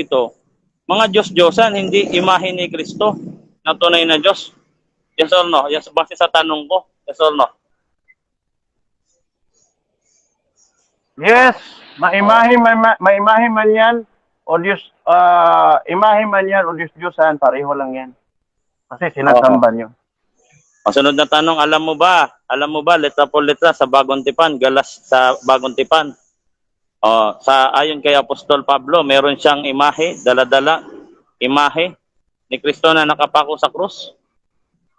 dito, mga Diyos-Diyosan, hindi imahe ni Kristo na tunay na Diyos. Yes or no? Yes, base sa tanong ko. Yes or no? Yes, maimahe man yan o Diyos, imahe man yan o Diyos-Diyosan, pareho lang yan. Kasi sinasamba nyo. Ang sunod na tanong, alam mo ba, letra po letra sa Bagong Tipan, galas sa Bagong Tipan. Ayon kay Apostol Pablo, meron siyang imahe, dala-dala, imahe ni Kristo na nakapako sa krus.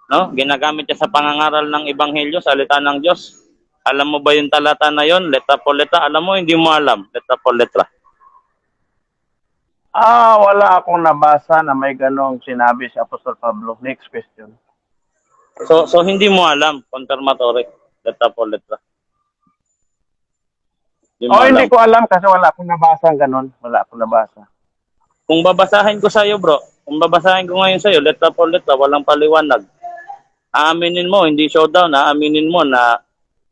No? Ginagamit niya sa pangangaral ng Ebanghelyo, salita ng Diyos. Alam mo ba yung talata na yon, letra po letra? Alam mo, hindi mo alam, letra po letra. Wala akong nabasa na may ganong sinabi si Apostol Pablo. Next question. So hindi mo alam, confirmatory, letra po letra. Hindi ko alam kasi wala akong nabasa ganon. Wala akong nabasa. Kung babasahin ko sa iyo, bro, kung babasahin ko ngayon sa iyo, letra po letra, walang paliwanag. Aaminin mo, hindi showdown, aaminin mo na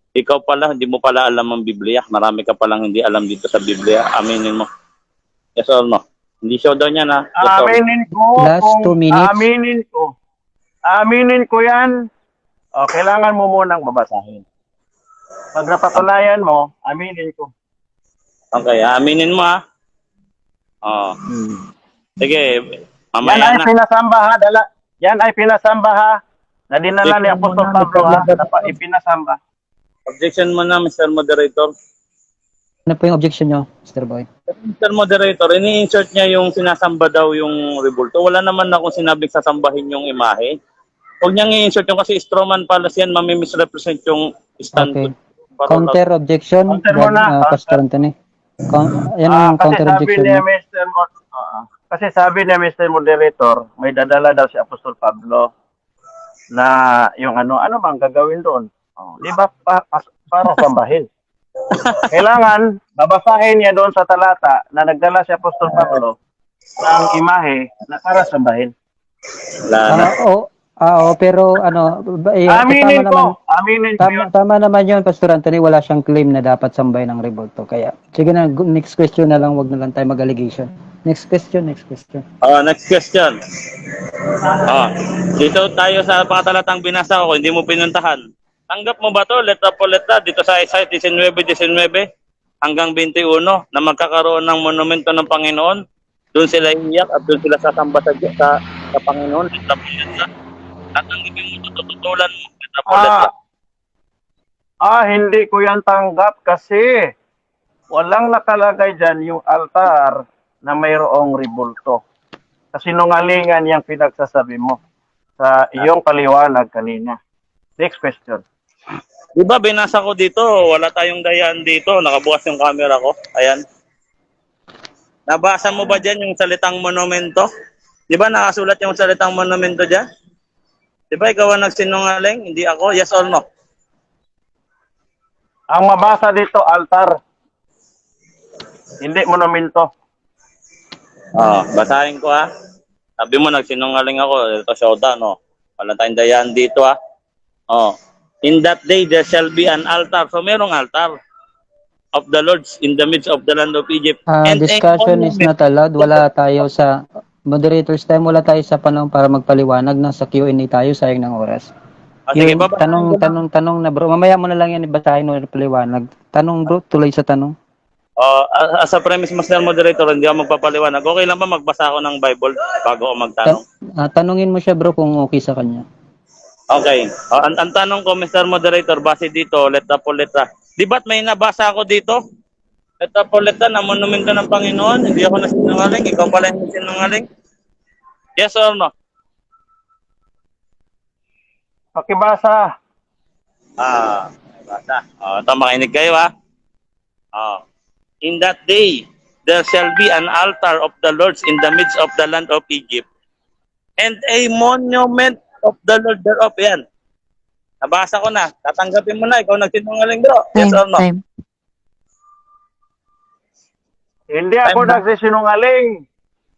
ikaw pala, hindi mo pala alam ang Biblia. Marami ka palang hindi alam dito sa Biblia. Aminin mo. Yes or no? Hindi showdown yan, ha? Yes aminin ko. Last 2 minutes. Aminin ko. Aminin ko yan. Kailangan mo munang babasahin. Pag napatunayan mo, aminin ko. Okay, aminin mo, ha? Sige, mamaya yan ay pinasamba, ha? Yan ay pinasamba, ha? Na dinala ni Apostol Pablo, ha? Ipinasamba. Objection mo na, Mr. Moderator. Ano po yung objection nyo, Mr. Boy? Mr. Moderator, ini-insert niya yung sinasamba daw yung rebulto. Wala naman akong sinabing sasambahin yung imahe. Huwag niyang i-insert yung kasi strawman fallacy yan, mami-misrepresent yung stand. Okay. Counter objection, Pastor Anthony. Yan ang counter objection. Kasi sabi niya, Mr. Moderator, may dadala daw si Apostol Pablo na yung ano bang gagawin doon? Di ba para sambahin? Kailangan babasahin niya doon sa talata na nagdala si Apostol Pablo ng imahe na para sambahin. Pero aminin ko. Tama naman yun, Pastor Anthony, wala siyang claim na dapat sambahin ng rebulto. Kaya, sige na, next question na lang, wag na lang tayo mag-allegation. Next question. Next question. Dito tayo sa pangatalatang binasa ko, hindi mo pinuntahan. Tanggap mo ba to, letra po letra, dito sa Isaiah 19:19 hanggang 21 na magkakaroon ng monumento ng Panginoon? Doon sila iiyak at doon sila sasamba sa Panginoon, letra po letra. Tatanggapin mo ito, tututulan mo, letra po letra. Hindi ko yan tanggap kasi walang nakalagay dyan yung altar na mayroong rebulto. Kasi nungalingan yung pinagsasabi mo sa iyong paliwanag kanina. Next question. Di ba binasa ko dito, wala tayong dayaan dito, nakabukas yung camera ko. Ayan. Nabasa mo ba dyan yung salitang monumento? Di ba nakasulat yung salitang monumento dyan? Di ba ikaw ang nagsinungaling? Hindi ako? Yes or no? Ang mabasa dito, altar. Hindi monumento. Basahin ko, ha. Sabi mo nagsinungaling ako, ito showdown, no. Wala tayong dayaan dito, ha. In that day there shall be an altar. So merong altar of the Lord's in the midst of the land of Egypt. And discussion is not allowed. Wala tayo sa moderators time, wala tayo sa panahon para magpaliwanag. Nasa Q&A tayo, sayang ng oras. Sige, tanong na bro. Mamaya mo na lang yan ibasahin o paliwanag. Tanong bro, tuloy sa tanong. As a premise, Master Moderator, hindi ako magpapaliwanag. Okay lang ba magbasa ako ng Bible bago ako magtanong? Tanungin mo siya bro kung okay sa kanya. Okay. Ang tanong ko, Mr. Moderator, base dito, letra po letra. Di ba't may nabasa ako dito? Letra po letra na monumento ng Panginoon. Hindi ako nasinungaling. Ikaw pala yung nasinungaling. Yes or no? Pakibasa. Basa. Ito, makinig kayo, ha? In that day, there shall be an altar of the Lord's in the midst of the land of Egypt, and a monument of the Lord thereof. Yan. Nabasa ko na. Tatanggapin mo na. Ikaw nagsinungaling, bro. Yes or no? Hindi ako nagsisinungaling.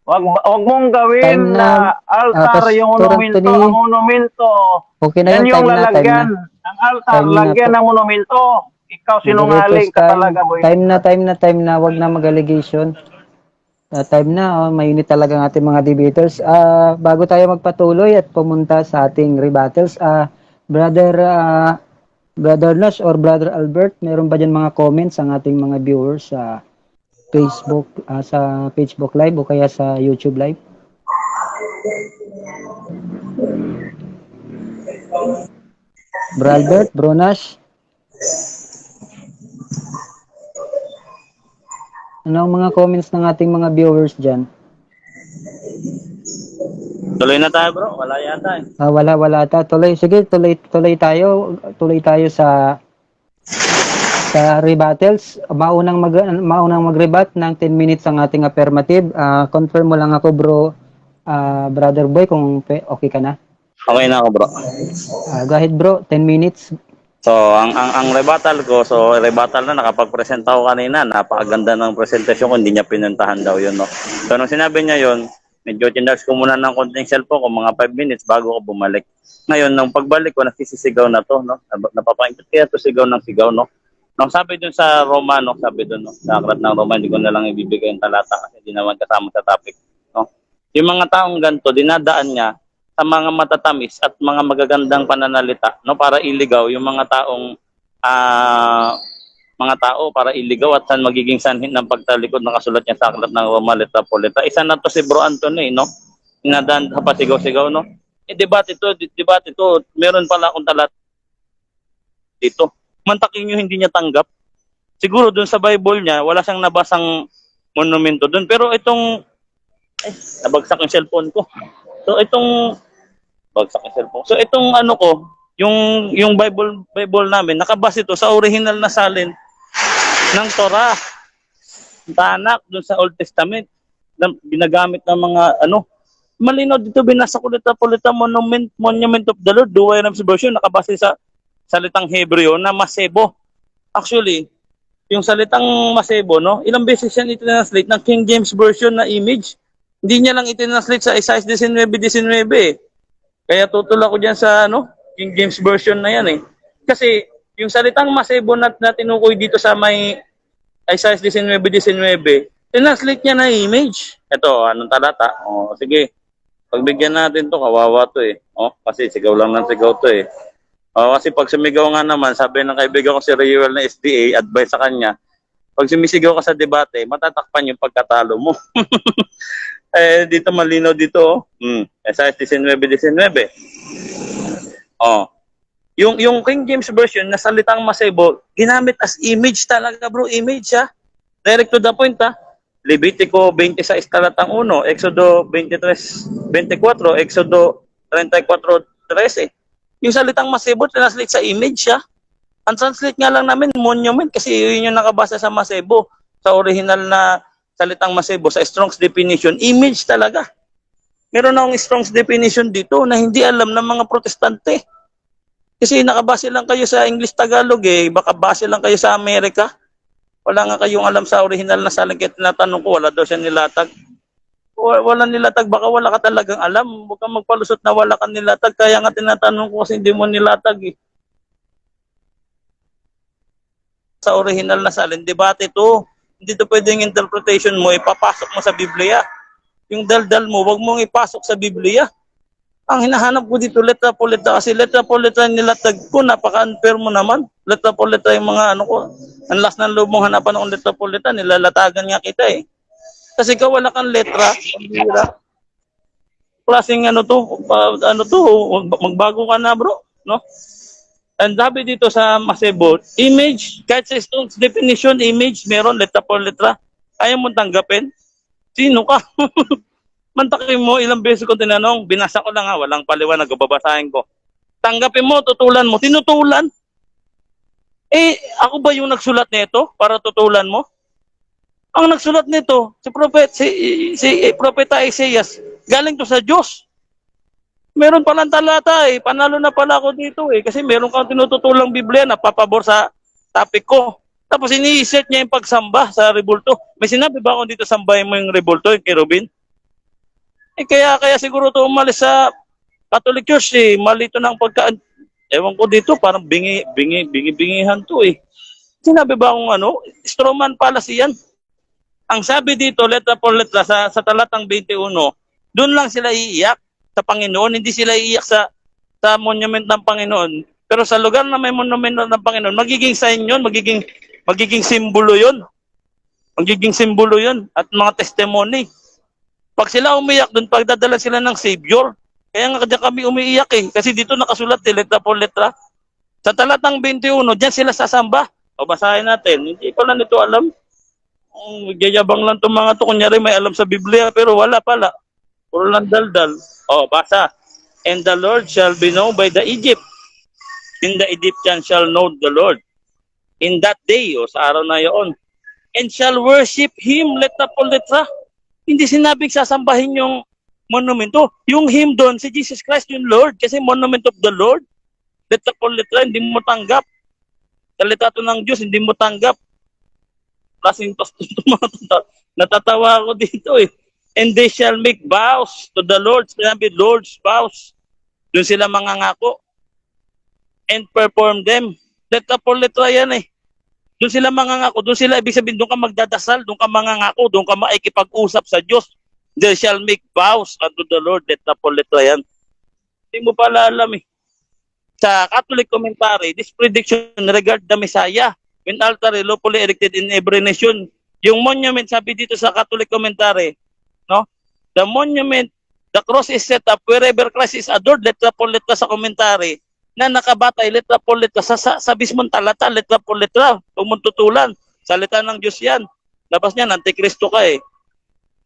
Wag mong gawin na altar yung monumento. Ang monumento. Okay na yan yung lalagyan. Ang altar, lagyan ng monumento. Ikaw sinungaling ka talaga, boy. Time na. Wag na mag-allegation. Time na, mainit talaga ang ating mga debaters. Bago tayo magpatuloy at pumunta sa ating rebuttals, brother Brother Nash or Brother Albert, meron ba dyan mga comments ang ating mga viewers sa Facebook Live o kaya sa YouTube Live? Bro Albert, Bro Nash? Ano ang mga comments ng ating mga viewers dyan? Tuloy na tayo bro, wala yata eh. Wala ata. Sige, tuloy tayo. Tuloy tayo sa rebuttals. Maunang mag-rebut ng 10 minutes ang ating affirmative. Confirm mo lang ako, bro, Brother Boy, kung okay ka na. Okay na ako bro. Go ahead, bro. 10 minutes. So, ang rebuttal ko, rebuttal na nakapag-present ako kanina, napakaganda ng presentasyon ko, hindi niya pinuntahan daw yun, no. So, nung sinabi niya yun, medyo tindags ko muna ng konting cellphone ko, mga 5 minutes bago ko bumalik. Ngayon, nung pagbalik ko, nakisisigaw na to, no. Napapakinggan kaya to sigaw ng sigaw, no. Nung sabi dun sa Roma, no, sabi dun, no, sa aklat ng Roma, hindi ko na lang ibibigay yung talata kasi hindi naman kasama sa topic, no. Yung mga taong ganito, dinadaan niya sa mga matatamis at mga magagandang pananalita, no, para iligaw yung mga tao para iligaw at saan magiging sanhin ng pagtalikod ng kasulat niya sa aklat ng Roma letra po letra. Isa na to si Bro Anthony, no, inadaan sa pasigaw-sigaw, no. Debate ito, meron pala akong talata dito. Mantakin nyo, hindi niya tanggap. Siguro dun sa Bible niya, wala siyang nabasang monumento dun. Pero itong, nabagsak yung cellphone ko. So itong ano ko, yung Bible namin, nakabase ito sa original na salin ng Torah. Tanak dun sa Old Testament, na ginagamit ng mga malinaw dito, binasa ko dito Monument of the Lord, Douay-Rheims version, nakabase sa salitang Hebreo na masebo. Actually, yung salitang masebo, no, ilang beses yan itinranslate ng King James version na image. Hindi niya lang itinranslate sa Isaiah 19:19 eh. Kaya tutol ako diyan sa King James version na yan eh. Kasi yung salitang masebo na tinukoy dito sa may Isaiah 19:19, tinranslate niya na image. Ito, anong talata? Sige. Pagbigyan natin to, kawawa to eh. Kasi sigaw lang ng sigaw to eh. Kasi pag sumigaw nga naman, sabi ng kaibigan ko si Rayuel na SDA, advice sa kanya, pag sumisigaw ka sa debate, matatakpan yung pagkatalo mo. Dito malinaw dito, Isaiah 19:19. Yung King James version na salitang masebo, ginamit as image talaga bro, image ha. Direct to the point ha. Levitico 26 talatang 1, Exodo 23:24, Exodo 34:13. Yung salitang masebo, translate sa image ha. Ang translate nga lang namin, monument, kasi yun yung nakabasa sa masebo. Sa original na salitang masebo, sa Strong's definition, image talaga. Meron akong Strong's definition dito na hindi alam ng mga protestante. Kasi nakabase lang kayo sa English Tagalog eh, baka base lang kayo sa Amerika. Wala nga kayong alam sa original na salin, kaya tinatanong ko, wala daw siya nilatag. Wala nilatag, baka wala ka talagang alam. Huwag kang magpalusot na wala ka nilatag, kaya nga tinatanong ko kasi hindi mo nilatag eh. Sa original na salin, debate to. Hindi to pwedeng interpretation mo, ipapasok mo sa Biblia. Yung daldal mo, wag mong ipasok sa Biblia. Ang hinahanap ko dito, letra po letra, kasi letra po letra nilatag ko, napaka-unfair mo naman. Letra po letra yung mga ko, ang last ng loob mong hanapan ng letra po letra, nilalatagan nga kita eh. Kasi ikaw wala kang letra, klaseng magbago ka na bro, no? And sabi dito sa masebo, image, kahit sa Strong's definition, image, meron, letra po letra, ayaw mo tanggapin? Sino ka? Mantakin mo, ilang beses ko tinanong, binasa ko lang walang paliwanag, babasahin ko. Tanggapin mo, tutulan mo, tinutulan? Ako ba yung nagsulat nito para tutulan mo? Ang nagsulat nito, si Propeta Isaias, galing to sa Diyos. Meron palang talata panalo na pala ako dito kasi meron kang tinututulang Biblia na papabor sa topic ko. Tapos ini-insert niya yung pagsamba sa rebulto. May sinabi ba ako dito sambahin mo yung rebulto, yung kerubin? Kaya siguro to umalis sa Catholic Church mali ito ng ewan ko dito, parang bingihan to Sinabi ba akong strawman fallacy yan? Ang sabi dito, letra por letra, sa talatang 21, doon lang sila iiyak sa Panginoon, hindi sila iiyak sa monument ng Panginoon. Pero sa lugar na may monument ng Panginoon, magiging sign yun, magiging simbolo yun. Magiging simbolo yun at mga testimony. Pag sila umiyak doon, pagdadala sila ng Savior. Kaya nga diyan kami umiiyak eh. Kasi dito nakasulat letra por letra. Sa talatang 21, diyan sila sasamba. O basahin natin. Hindi pala nito alam. Magyayabang lang itong mga to. Kunyari may alam sa Biblia pero wala pala. Puro lang daldal. O basa. And the Lord shall be known by the Egypt. And the Egyptians shall know the Lord. In that day, o sa araw na yun. And shall worship Him, letra por letra. Hindi sinabing sasambahin yung monumento. Yung Him doon, si Jesus Christ yung Lord. Kasi monument of the Lord. Letra por letra, hindi mo tanggap. Salita to ng Diyos, hindi mo tanggap. Klaseng pastor ito mga natatawa ako dito eh. And they shall make vows to the Lord. Sinabi, Lord's vows. Doon sila mangangako. And perform them. Letra por letra yan eh. Doon sila mangangako, doon sila, ibig sabihin, doon ka magdadasal, doon ka mangangako, doon ka maikipag-usap sa Diyos. They shall make vows unto the Lord, letra por letra yan. Hindi mo pala alam eh. Sa Catholic commentary, this prediction regard the Messiah, when altar lawfully erected in every nation. Yung monument, sabi dito sa Catholic commentary, no? The monument, the cross is set up wherever Christ is adored, letra por letra sa commentary, na nakabatay, letra por letra, sa mismong talata, letra por letra, tumututulan, salita ng Diyos yan. Labas niyan, antikristo ka eh.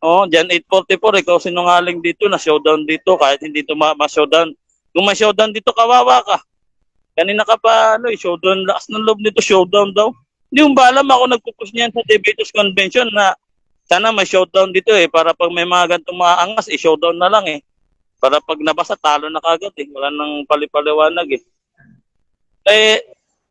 Oh, John 8:44, ikaw sinungaling dito, na showdown dito, kahit hindi ito ma-showdown. Kung ma-showdown dito, kawawa ka. Kanina ka pa, showdown, lakas ng loob nito, showdown daw. Hindi mo ba alam, ako nagpupush niyan sa Debaters Convention na sana may showdown dito eh, para pag may mga ganitong maangas, showdown na lang eh. Para pag nabasa, talo na kagad eh. Wala nang palipaliwanag eh.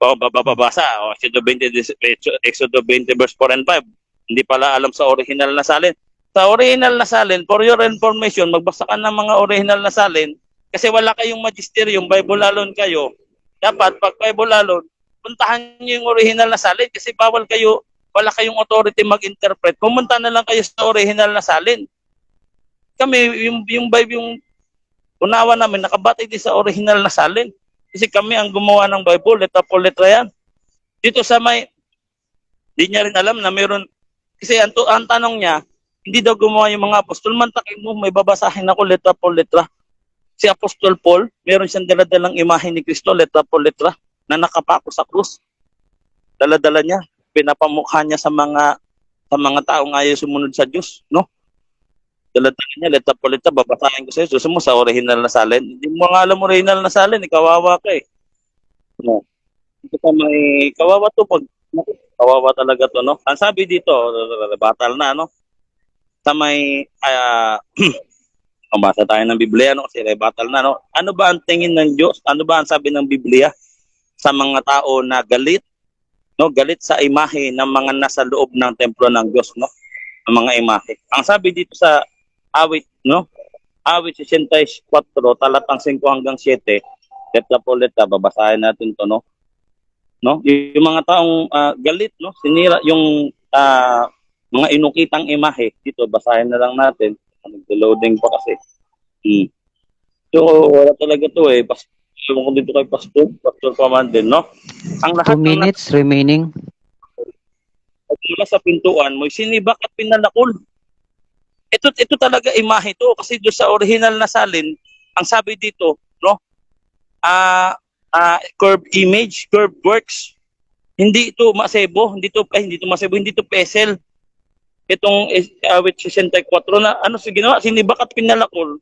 Babasa. Exodo 20 verse 4 and 5. Hindi pala alam sa original na salin. Sa original na salin, for your information, magbasa ka ng mga original na salin kasi wala kayong magisterium, Bible alone kayo. Dapat, pag Bible alone, puntahan nyo yung original na salin kasi bawal kayo, wala kayong authority mag-interpret. Pumunta na lang kayo sa original na salin. Kami, yung Bible, yung unawa namin, nakabatay din sa original na salin. Kasi kami ang gumawa ng Bible, letra por letra yan. Dito sa may, di niya rin alam na meron, kasi ang tanong niya, hindi daw gumawa yung mga apostol, mantakin mo, may babasahin ako letra por letra. Si Apostol Paul, meron siyang daladalang imahe ni Kristo, letra por letra, na nakapako sa krus. Daladala niya, pinapamukha niya sa mga taong ayaw sumunod sa Diyos, no? Daladala niya, letra por letra, babasahin ko sa iyo. Susunod mo sa original na salin. Hindi mo nga alam original na salin, kawawa ka eh. No. Ito pa may kawawa to pag kawawa talaga to, no? Ang sabi dito, batal na, no? Sa may basa tayo ng Biblia, no? Kasi batal na, no? Ano ba ang tingin ng Diyos? Ano ba ang sabi ng Biblia sa mga tao na galit, no? Galit sa imahe ng mga nasa loob ng templo ng Diyos, no? Ang mga imahe. Ang sabi dito sa awit, no? Awit 64, talatang 5 hanggang 7, letra po letra, babasahin natin to, no? No? Yung mga taong galit, no? Sinira yung mga inukitang imahe. Dito, basahin na lang natin. Nag-loading pa kasi. So, wala talaga to eh. Ewan ko dito kay Pastor Pamandin, no? Ang 2 lahat minutes remaining. mula sa pintuan mo, sinibak at pinalakol. Ito talaga imahe to kasi doon sa original na salin, ang sabi dito, no? Curved image, curved works. Hindi ito masebo, hindi ito masebo, hindi ito pesel. Itong awit 64 na ginawa, sinibak at pinalakol.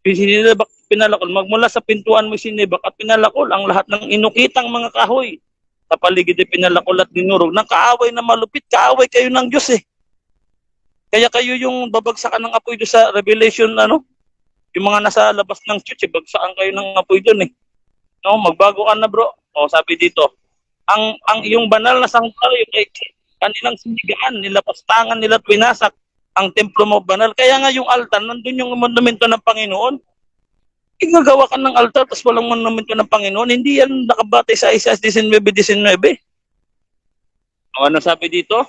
Sinibak at pinalakol, magmula sa pintuan mo sinibak at pinalakol ang lahat ng inukitang mga kahoy. Sa paligid ay pinalakol at dinurog. Nang kaaway na malupit, kaaway kayo ng Diyos eh. Kaya kayo yung babagsakan ng apoy doon sa Revelation, yung mga nasa labas ng church, bagsakan kayo ng apoy doon eh. No, magbago ka na bro. O sabi dito, ang yung banal na sanctuary, kanilang sinigaan, nilapastangan nila at winasak ang templo mo banal. Kaya nga yung altar, nandun yung monumento ng Panginoon. Igagawa ka ng altar, tapos walang monumento ng Panginoon. Hindi yan nakabatay sa Isaías 19:19. Ano sabi dito?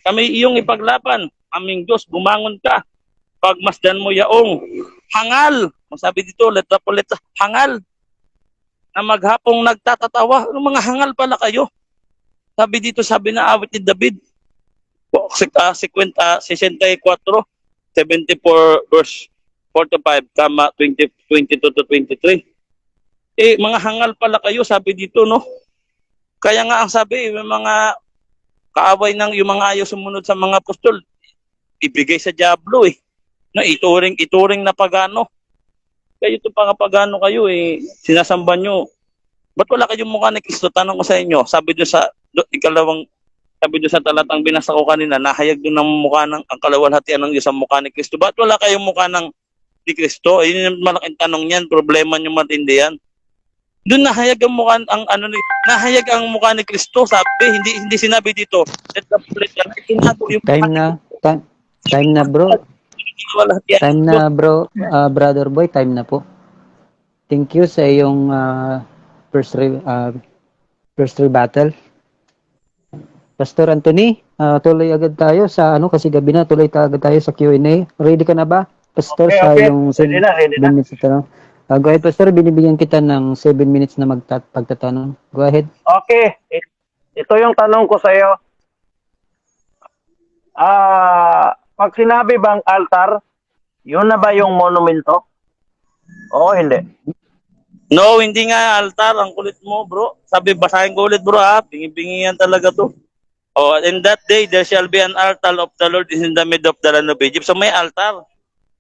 kami iyong ipaglaban. Aming Diyos, bumangon ka. Pagmasdan mo yaong hangal. Masabi dito, letra po letra, hangal. Na maghapong nagtatatawa. Ano mga hangal pala kayo? Sabi dito, sabi na awit ni David. 64, 74 verse 45, 22 to 23. Mga hangal pala kayo, sabi dito, no? Kaya nga ang sabi, yung mga kaaway ng yung mga ayaw sumunod sa mga apostol, ibigay sa diablo No, ituring na pagano. Kaya ito pagano kayo sinasamba nyo. Ba't wala kayong mukha ni Kristo? Tanong ko sa inyo. Sabi doon sa talatang binasa ko kanina, nahayag doon ng mukha ng ang kalawalhatian ng Diyos sa mukha ni Kristo. Ba't wala kayong mukha ni Kristo? Yun yung malaking tanong niyan, problema nyo matindi yan. Doon nahayag ang mukha nahayag ang mukha ni Kristo, sabi, hindi sinabi dito. Time na bro. Time na bro, brother boy, time na po. Thank you sa iyong first rebuttal. Pastor Anthony, tuloy agad tayo sa kasi gabi na, tuloy agad tayo sa Q&A. Ready ka na ba, Pastor, Okay, sa okay. yung Ready na. minutes na tanong? Go ahead, Pastor, binibigyan kita ng 7 minutes na pagtatanong. Go ahead. Okay. Ito yung tanong ko sa iyo. Pag sinabi bang altar, yun na ba yung monumento? Oo, hindi. No, hindi nga altar. Ang kulit mo, bro. Sabi, basahin ko ulit, bro, ha? Bingi-bingi yan talaga to. Oh, in that day, there shall be an altar of the Lord in the midst of the land of Egypt. So may altar.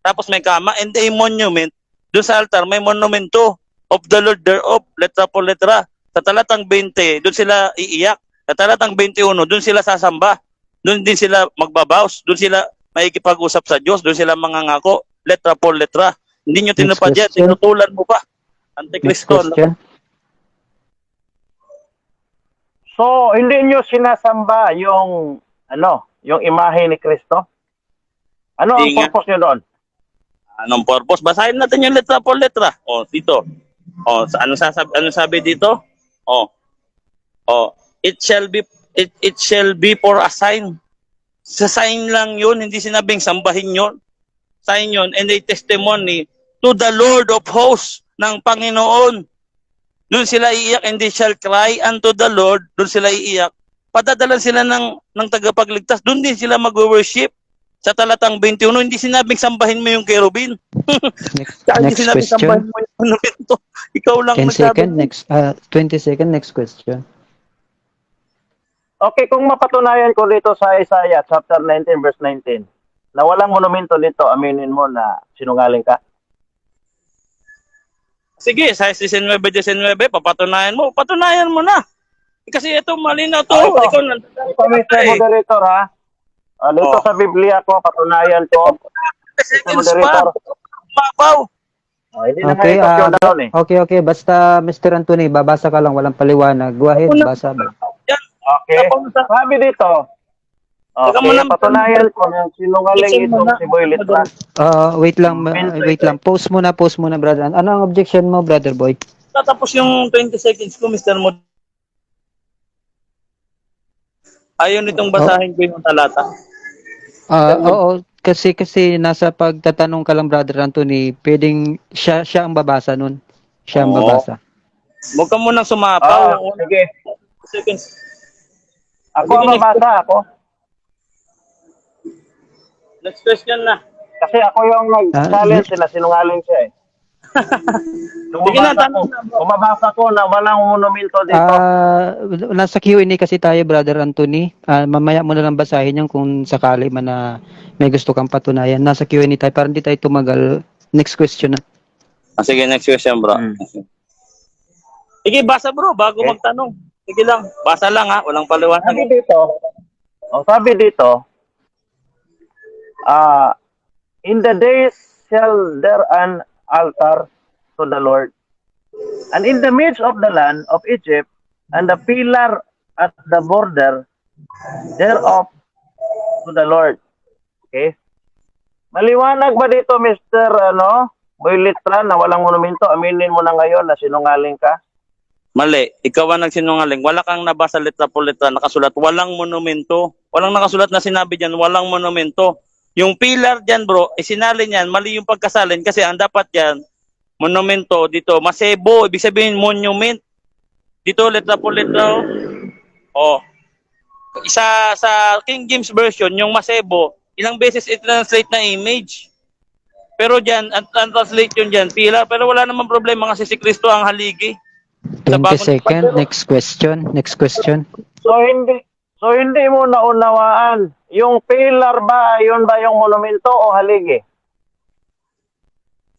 Tapos may kama. And a monument. Doon sa altar, may monumento of the Lord thereof. Letra po letra. Sa talatang 20, doon sila iiyak. Sa talatang 21, doon sila sasamba. Doon din sila magbabaws. Doon sila makikipag-usap sa Diyos. Doon sila mangangako. Letra po letra. Hindi nyo tinupad yan. Tinutulan mo pa. Next Antikristo. question. So, hindi nyo sinasamba yung imahe ni Kristo? Ano ang Hindi nga. purpose nyo doon? Anong purpose? Basahin natin yung letra por letra. Dito. Ano sabi dito? It shall be for a sign. Sa sign lang 'yun, hindi sinabing sambahin 'yon. Sign 'yon and a testimony to the Lord of hosts ng Panginoon. Doon sila iiyak and they shall cry unto the Lord. Doon sila iiyak. Padadalan sila ng tagapagligtas. Doon din sila mag-worship. Sa talatang 21, hindi sinabing sambahin mo yung kerubin. Hindi Next sinabing sambahin question. mo yung monumento. Ikaw lang 10 nagsabi. second, 20 second, next question. Okay, kung mapatunayan ko dito sa Isaiah chapter 19 verse 19 na walang monumento dito, aminin mo na sinungaling ka. Sige, sa 19, patunayan mo na. Kasi ito, malinaw to. Ito, Ikaw Mr. Moderator, ha? Dito sa Biblia ko, patunayan ko. seconds pa. Babaw. Hindi na Okay, nga ito down eh. okay. Basta Mr. Anthony, babasa ka lang, walang paliwanag. Go ahead, basa ba? Yan. Okay. Sabi dito, patunayan ko na sinungaling itong si Boy Litra. Wait lang. Pause muna, brother. Ano ang objection mo, brother boy? Tatapos yung 20 seconds ko, Mr. Mod. Ayaw nitong basahin ko yung talata. Oo, kasi nasa pagtatanong ka lang, brother Anthony, pwedeng siya ang babasa nun. Siya ang babasa. Huwag ka munang sumapaw. Sige. Seconds. Ako ang babasa, ako. Next question na. Kasi ako yung nag-challenge na sinungaling siya eh. Sige na, tanong na. Umabasa ko na walang monumento dito. Nasa Q&A kasi tayo, brother Anthony. Mamaya mo na lang basahin yan kung sakali man na may gusto kang patunayan. Nasa Q&A tayo para hindi tayo tumagal. Next question na. Sige, next question, bro. Sige, basa, bro, bago magtanong. Sige lang, basa lang ha, walang paliwanag. Sabi dito, in the days shall there an altar to the Lord, and in the midst of the land of Egypt, and the pillar at the border thereof to the Lord. Okay? Maliwanag ba dito, Mr. Boy Litra, na walang monumento? Aminin mo na ngayon na sinungaling ka? Mali. Ikaw ang nagsinungaling. Wala kang nabasa letra po letra nakasulat. Walang monumento. Walang nakasulat na sinabi dyan. Walang monumento. Yung pilar dyan, bro, isinalin yan. Mali yung pagkasalin kasi ang dapat yan, monumento dito. Masebo. Ibig sabihin, monument. Dito, letra po letra. Oh. Isa sa King James Version, yung masebo, ilang beses i-translate na image. Pero dyan, ang translate yun dyan, pilar. Pero wala namang problema kasi si Kristo ang haligi. 20 second. Next question. Next question. So hindi mo naunawaan yung pillar ba, yun ba yung monumento o haligi?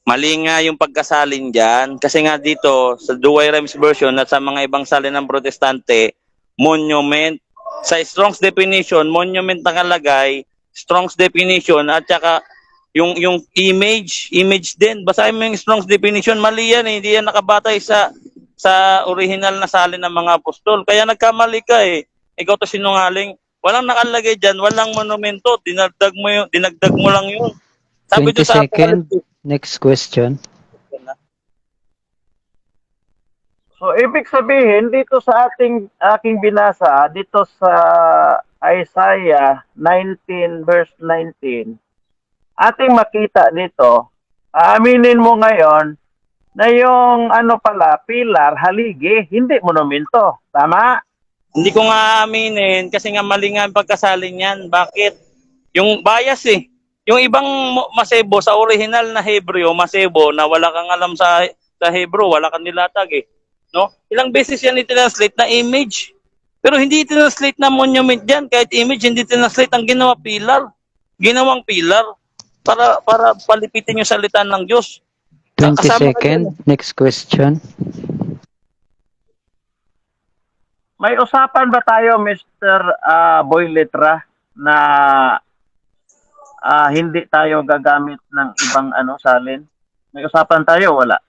Mali nga yung pagkasalin dyan. Kasi nga dito, sa Douay Rhymes version at sa mga ibang salin ng protestante, monument. Sa Strong's definition, monument nakalagay, Strong's definition, at saka yung image din. Basahin mo yung Strong's definition, mali yan eh. Hindi yan nakabatay sa original na salin ng mga apostol. Kaya nagkamali ka eh. Ikaw to sinungaling. Walang nakalagay dyan, walang monumento. Dinagdag mo lang yun. 20 doon sa second. Next question. So ibig sabihin dito sa aking binasa dito sa Isaiah 19 verse 19, ating makita dito, aminin mo ngayon na yung pilar, haligi, hindi monumento. Tama? Hindi ko nga aminin kasi nga mali nga ang pagkasalin yan. Bakit? Yung bias eh. Yung ibang masebo sa original na Hebreo, masebo na wala kang alam sa Hebrew, wala kang nilatag eh. No? Ilang beses yan i-translate na image. Pero hindi i-translate na monument yan. Kahit image, hindi i-translate ang ginawa pilar. Ginawang pilar para palipitin yung salita ng Diyos. 20 second. Next question. May usapan ba tayo, Mr. Boy Letra, na hindi tayo gagamit ng ibang salin? May usapan tayo, wala?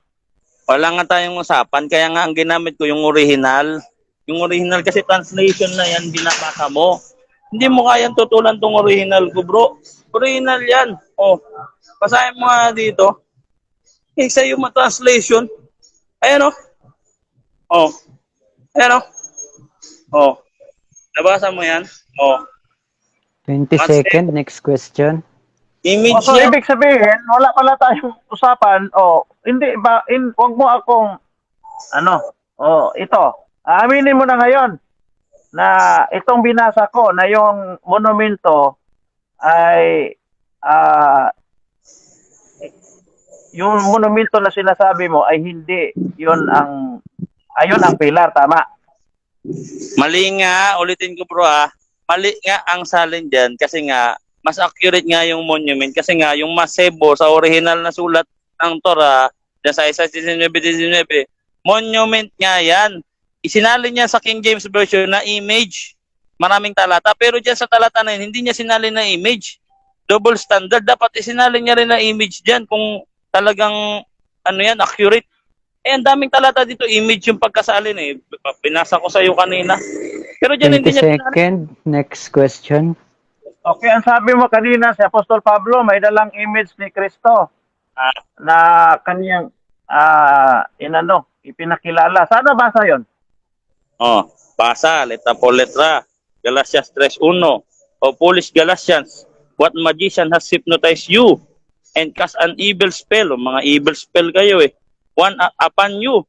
Wala nga tayong usapan, kaya nga ang ginamit ko yung original. Yung original kasi translation na yan, binabasa mo. Hindi mo kayang tutulan tong original ko, bro. Original yan. Oh, basahin mo nga dito. Isa yung translation. Ayan oh. Oh. Ayan oh. Oh. Nabasa mo yan? Oh. 20 second. Next question. Image So yan. ibig sabihin, wala pala tayong usapan. Hindi ba, wag mo akong, ito. Aminin mo na ngayon na itong binasa ko na yung monumento ay yung monumento na sinasabi mo ay hindi ayun ang pilar, tama? Mali nga, ulitin ko bro mali nga ang salin dyan kasi nga mas accurate nga yung monument kasi nga yung masebo sa original na sulat ng Torah dyan sa Isaiah 19:19, monument nga yan. Isinalin niya sa King James Version na image. Maraming talata. Pero dyan sa talata na yun, hindi niya sinalin na image. Double standard. Dapat isinalin niya rin na image dyan kung talagang accurate. Ang daming talata dito, image yung pagkasalin eh. Binasa ko sa iyo kanina. Pero dyan 20 hindi niya second. Next question. Okay, ang sabi mo kanina si Apostol Pablo may dalang image ni Kristo na kaniyang ipinakilala. Saan nabasa 'yon? Basa, letra po letra. Galatians 3:1. Foolish Galatians, what magician has hypnotized you and cast an evil spell? Mga evil spell kayo eh. One upon you,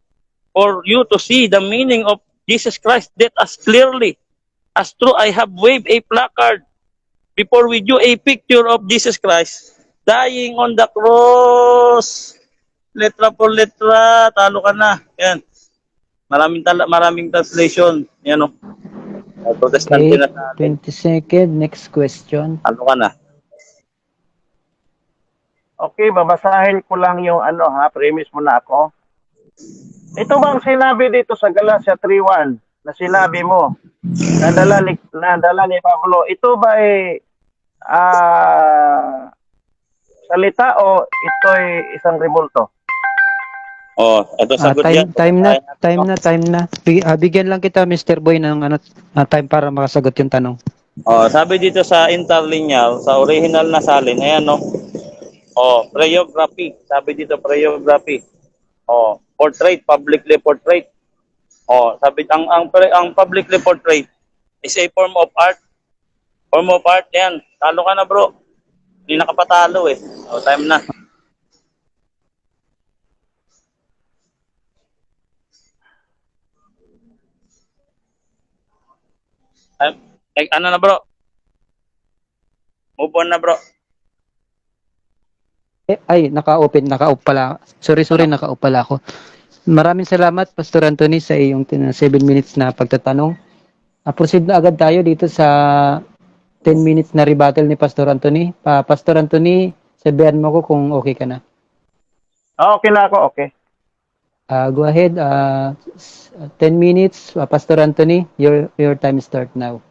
for you to see the meaning of Jesus Christ that as clearly as true I have waved a placard before with you, a picture of Jesus Christ dying on the cross. Letra po letra, talo ka na. Yan. Maraming translation. Yan o. Protestante Okay, na natin. 20 second. Next question. Talo ka na. Okay, babasahin ko lang yung premise mo na ako. Ito bang sinabi dito sa Galatia 3:1 na sinabi mo, nadala ni Pablo, ito ba ay salita o ito ay isang remulto? Ito sagot yan. Time na. Bigyan lang kita, Mr. Boy, ng time para makasagot yung tanong. Sabi dito sa interlinear, sa original na salin, ayan no. Preography. Sabi dito preography. Portrait, publicly portrait. Oh, sabi ang publicly portrayed is a form of art. Form of art 'yan. Talo ka na, bro. Hindi nakapatalo eh. Oh, time na. Ano na, bro? Move on na, bro. Naka-off pala. Sorry, naka-off pala ako. Maraming salamat, Pastor Anthony, sa iyong 7 minutes na pagtatanong. Proceed na agad tayo dito sa 10 minutes na rebuttal ni Pastor Anthony. Pastor Anthony, sabihan mo ko kung okay ka na. Okay na ako, okay. Go ahead. 10 minutes, Pastor Anthony. Your time start now.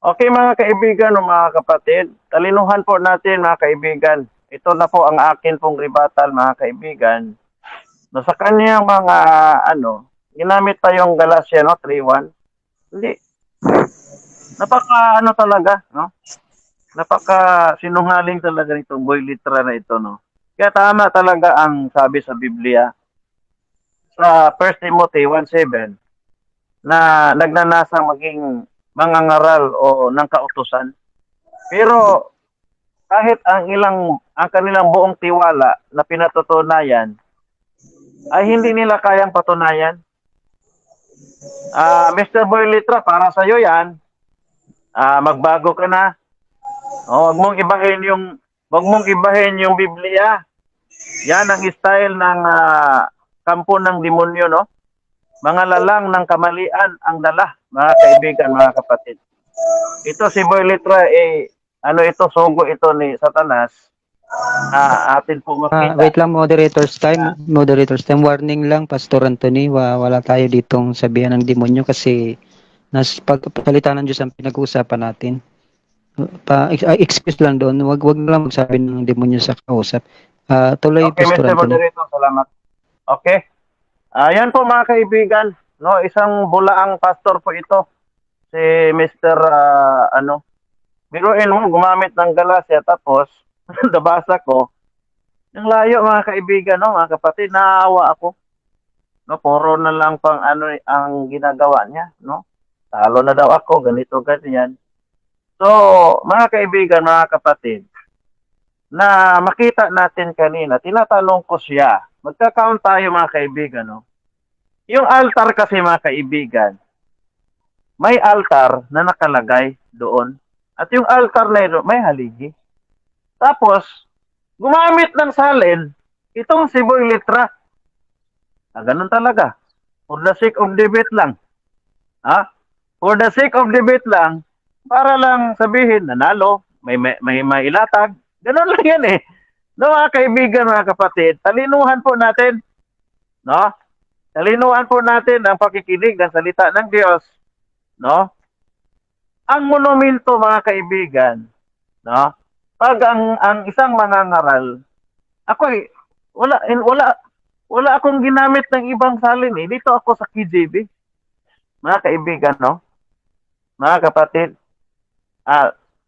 Okay mga kaibigan o mga kapatid, talinuhan po natin mga kaibigan. Ito na po ang akin pong rebuttal mga kaibigan. No, sa kanyang mga ginamit pa yung Galatia 3:1. Hindi. Napaka talaga, no? Napaka sinungaling talaga nitong boy litra na ito, no? Kaya tama talaga ang sabi sa Biblia sa 1 Timothy 1:7 na nagnanasang maging mangangaral o ng kautusan. Pero kahit ang kanilang buong tiwala na pinatutunayan ay hindi nila kayang patunayan. Mr. Boy Litra, para sa iyo 'yan. Magbago ka na. Wag mong ibahin yung Biblia. Yan ang style ng kampo ng demonyo, no? Mga lalang ng kamalian ang dala, mga kaibigan, mga kapatid. Ito si Boy Litra, sugo ito ni Satanas. Atin po makita. Wait lang, moderators time. Warning lang, Pastor Anthony. Wala tayo ditong sabihan ng demonyo kasi pagpapalita ng Diyos ang pinag-uusapan natin. Excuse lang doon. Wag na lang magsabi ng demonyo sa kausap. Tuloy, Okay, Pastor Mr. Anthony. Moderator, salamat. Okay. Yan po mga kaibigan, no, isang bulaang pastor po ito. Si Mr. Biruin mo, gumamit ng Galatia tapos nabasa ko. Yung layo mga kaibigan, no, mga kapatid, naawa ako. No, puro na lang pang ang ginagawa niya, no? Talo na daw ako, ganito, ganyan. So, mga kaibigan, mga kapatid, na makita natin kanina, tinatanong ko siya, magka-count tayo mga kaibigan, no? Yung altar kasi mga kaibigan, may altar na nakalagay doon. At yung altar na ito, may haligi. Tapos, gumamit ng salin, itong si Boy Litra. Ganun talaga. For the sake of debate lang. For the sake of debate lang, para lang sabihin, nanalo, may ilatag. Ganun lang yan eh. No, mga kaibigan, mga kapatid, talinuhan po natin. No? Talinuhan po natin ang pakikinig ng salita ng Diyos. No? Ang monumento, mga kaibigan, no? Pag ang isang mangangaral, wala akong ginamit ng ibang salin eh. Dito ako sa KJB. Mga kaibigan, no? Mga kapatid.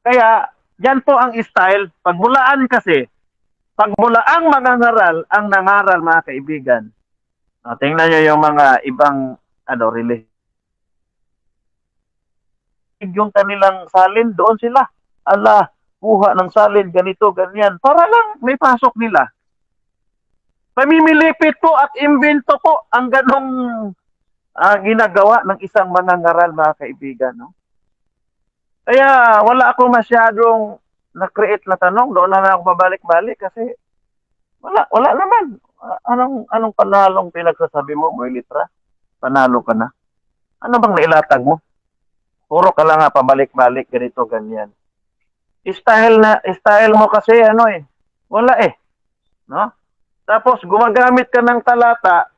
Kaya, yan po ang style. Pagmulaan ang mangangaral, ang nangaral, mga kaibigan. Tingnan nyo yung mga ibang religion. Yung kanilang salin, doon sila. Kuha ng salin, ganito, ganyan. Para lang may pasok nila. Pamimilipit po at imbento po ang ganong ginagawa ng isang mangangaral, mga kaibigan. No? Kaya wala akong masyadong na-create na tanong. Doon na ako pabalik-balik kasi wala naman. Anong panalong pinagsasabi mo, Boy Litra? Panalo ka na. Ano bang nailatag mo? Puro ka lang pabalik-balik, ganito, ganyan. Style mo kasi wala eh. No? Tapos gumagamit ka ng talata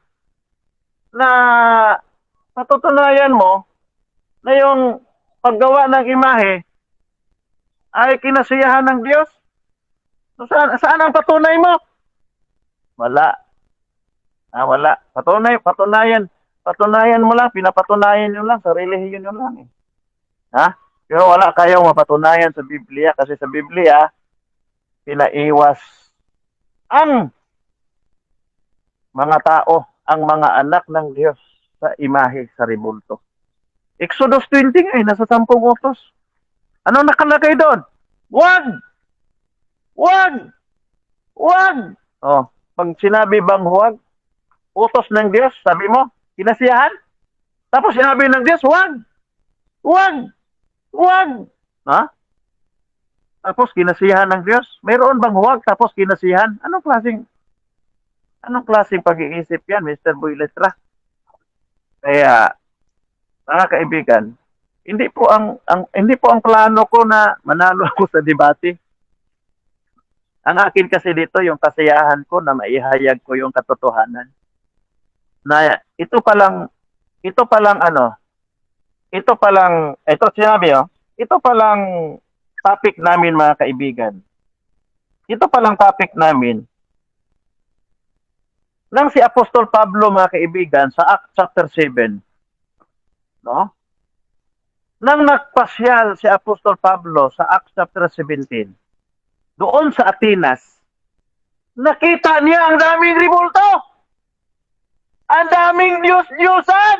na patutunayan mo na yung paggawa ng imahe ay kinasiyahan ng Diyos. So, saan ang patunay mo? Wala. Wala. Patunayan mo lang, pinapatunayan nyo lang, sa relihiyon nyo lang eh. Pero wala kayong mapatunayan sa Biblia kasi sa Biblia, pinaiwas ang mga tao, ang mga anak ng Diyos sa imahe sa rebulto. Exodus 20 nga, nasa 10 utos. Ano nakalagay doon? Wag! Wag! Wag! Oh, pag sinabi bang huwag, utos ng Diyos, sabi mo, kinasiyahan? Tapos sinabi ng Diyos, wag! Wag! Wag! Ha? Tapos kinasiyahan ng Diyos? Mayroon bang huwag tapos kinasiyahan? Anong klaseng pag-iisip yan, Mr. Boy Letra? Kaya, mga kaibigan, hindi po ang plano ko na manalo ako sa debate. Ang akin kasi dito yung kasiyahan ko na maihayag ko yung katotohanan. Na ito palang ito palang topic namin mga kaibigan. Ito palang topic namin ng si Apostol Pablo mga kaibigan sa Acts chapter 7. No? Nang nagpasyal si Apostol Pablo sa Acts chapter 17, doon sa Atenas, nakita niya ang daming ribulto. Ang daming Diyos-Diyosan.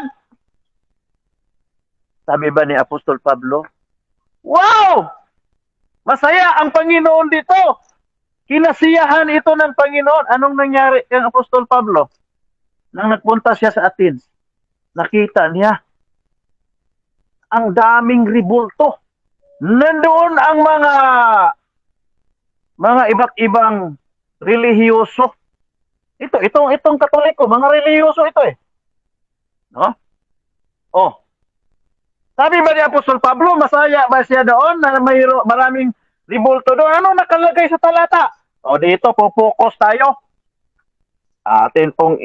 Sabi ba ni Apostol Pablo, wow! Masaya ang Panginoon dito. Kinasiyahan ito ng Panginoon. Anong nangyari kay Apostol Pablo? Nang nagpunta siya sa Athens, nakita niya ang daming ribulto. Nandoon ang mga iba't ibang relihiyoso. Itong Katoliko, mga relihiyoso ito eh. No? Oh. Sabi ba ni Apostol Pablo, masaya ba siya doon na may maraming ribulto doon? Ano nakalagay sa talata? O dito, pupokus tayo. Atin pong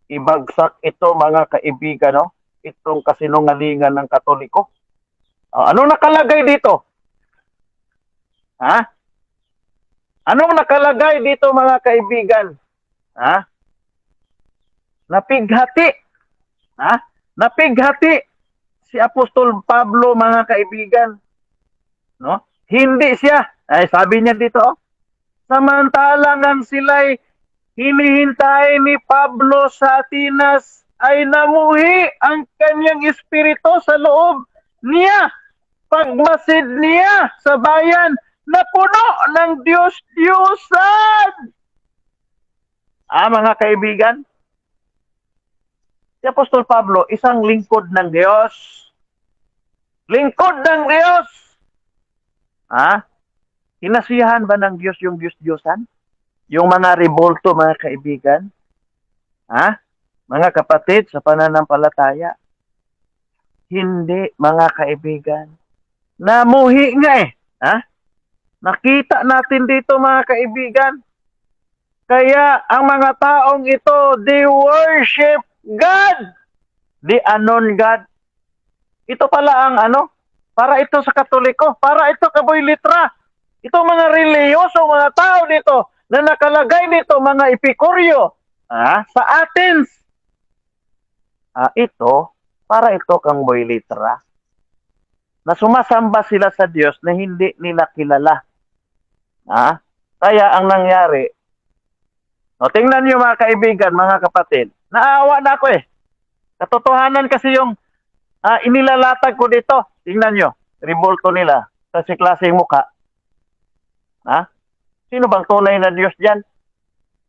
ibagsak ito mga kaibigan, no? Itong kasinungalingan ng Katoliko. Anong nakalagay dito? Ha? Anong nakalagay dito mga kaibigan? Ha? Napighati. Ha? Napighati si Apostol Pablo mga kaibigan. No? Hindi siya. Ay sabi niya dito, samantalang sila'y hinihintay ni Pablo sa Atenas, ay namuhi ang kanyang espiritu sa loob niya. Pagmasid niya sa bayan na puno ng Diyos-Diyosan. Mga kaibigan, si Apostol Pablo, isang lingkod ng Diyos. Lingkod ng Diyos. Hinasiyahan ba ng Diyos yung Diyos-Diyosan? Yung mga rebulto, mga kaibigan? Mga kapatid sa pananampalataya? Hindi, mga kaibigan. Namuhi nga eh. Nakita natin dito, mga kaibigan. Kaya ang mga taong ito, they worship God. The unknown God. Ito pala ang para ito sa Katoliko, para ito kaboy litra. Ito mga reliyoso, mga tao dito na nakalagay dito, mga epikuryo sa Athens. Ito, para ito kang boy litra. Na sumasamba sila sa Diyos na hindi nila kilala. Kaya ang nangyari, tingnan niyo mga kaibigan, mga kapatid, naawa na ako eh. Katotohanan kasi yung inilalatag ko dito. Tingnan nyo, ribulto nila, kasi klaseng mukha. Sino bang tunay na Diyos dyan?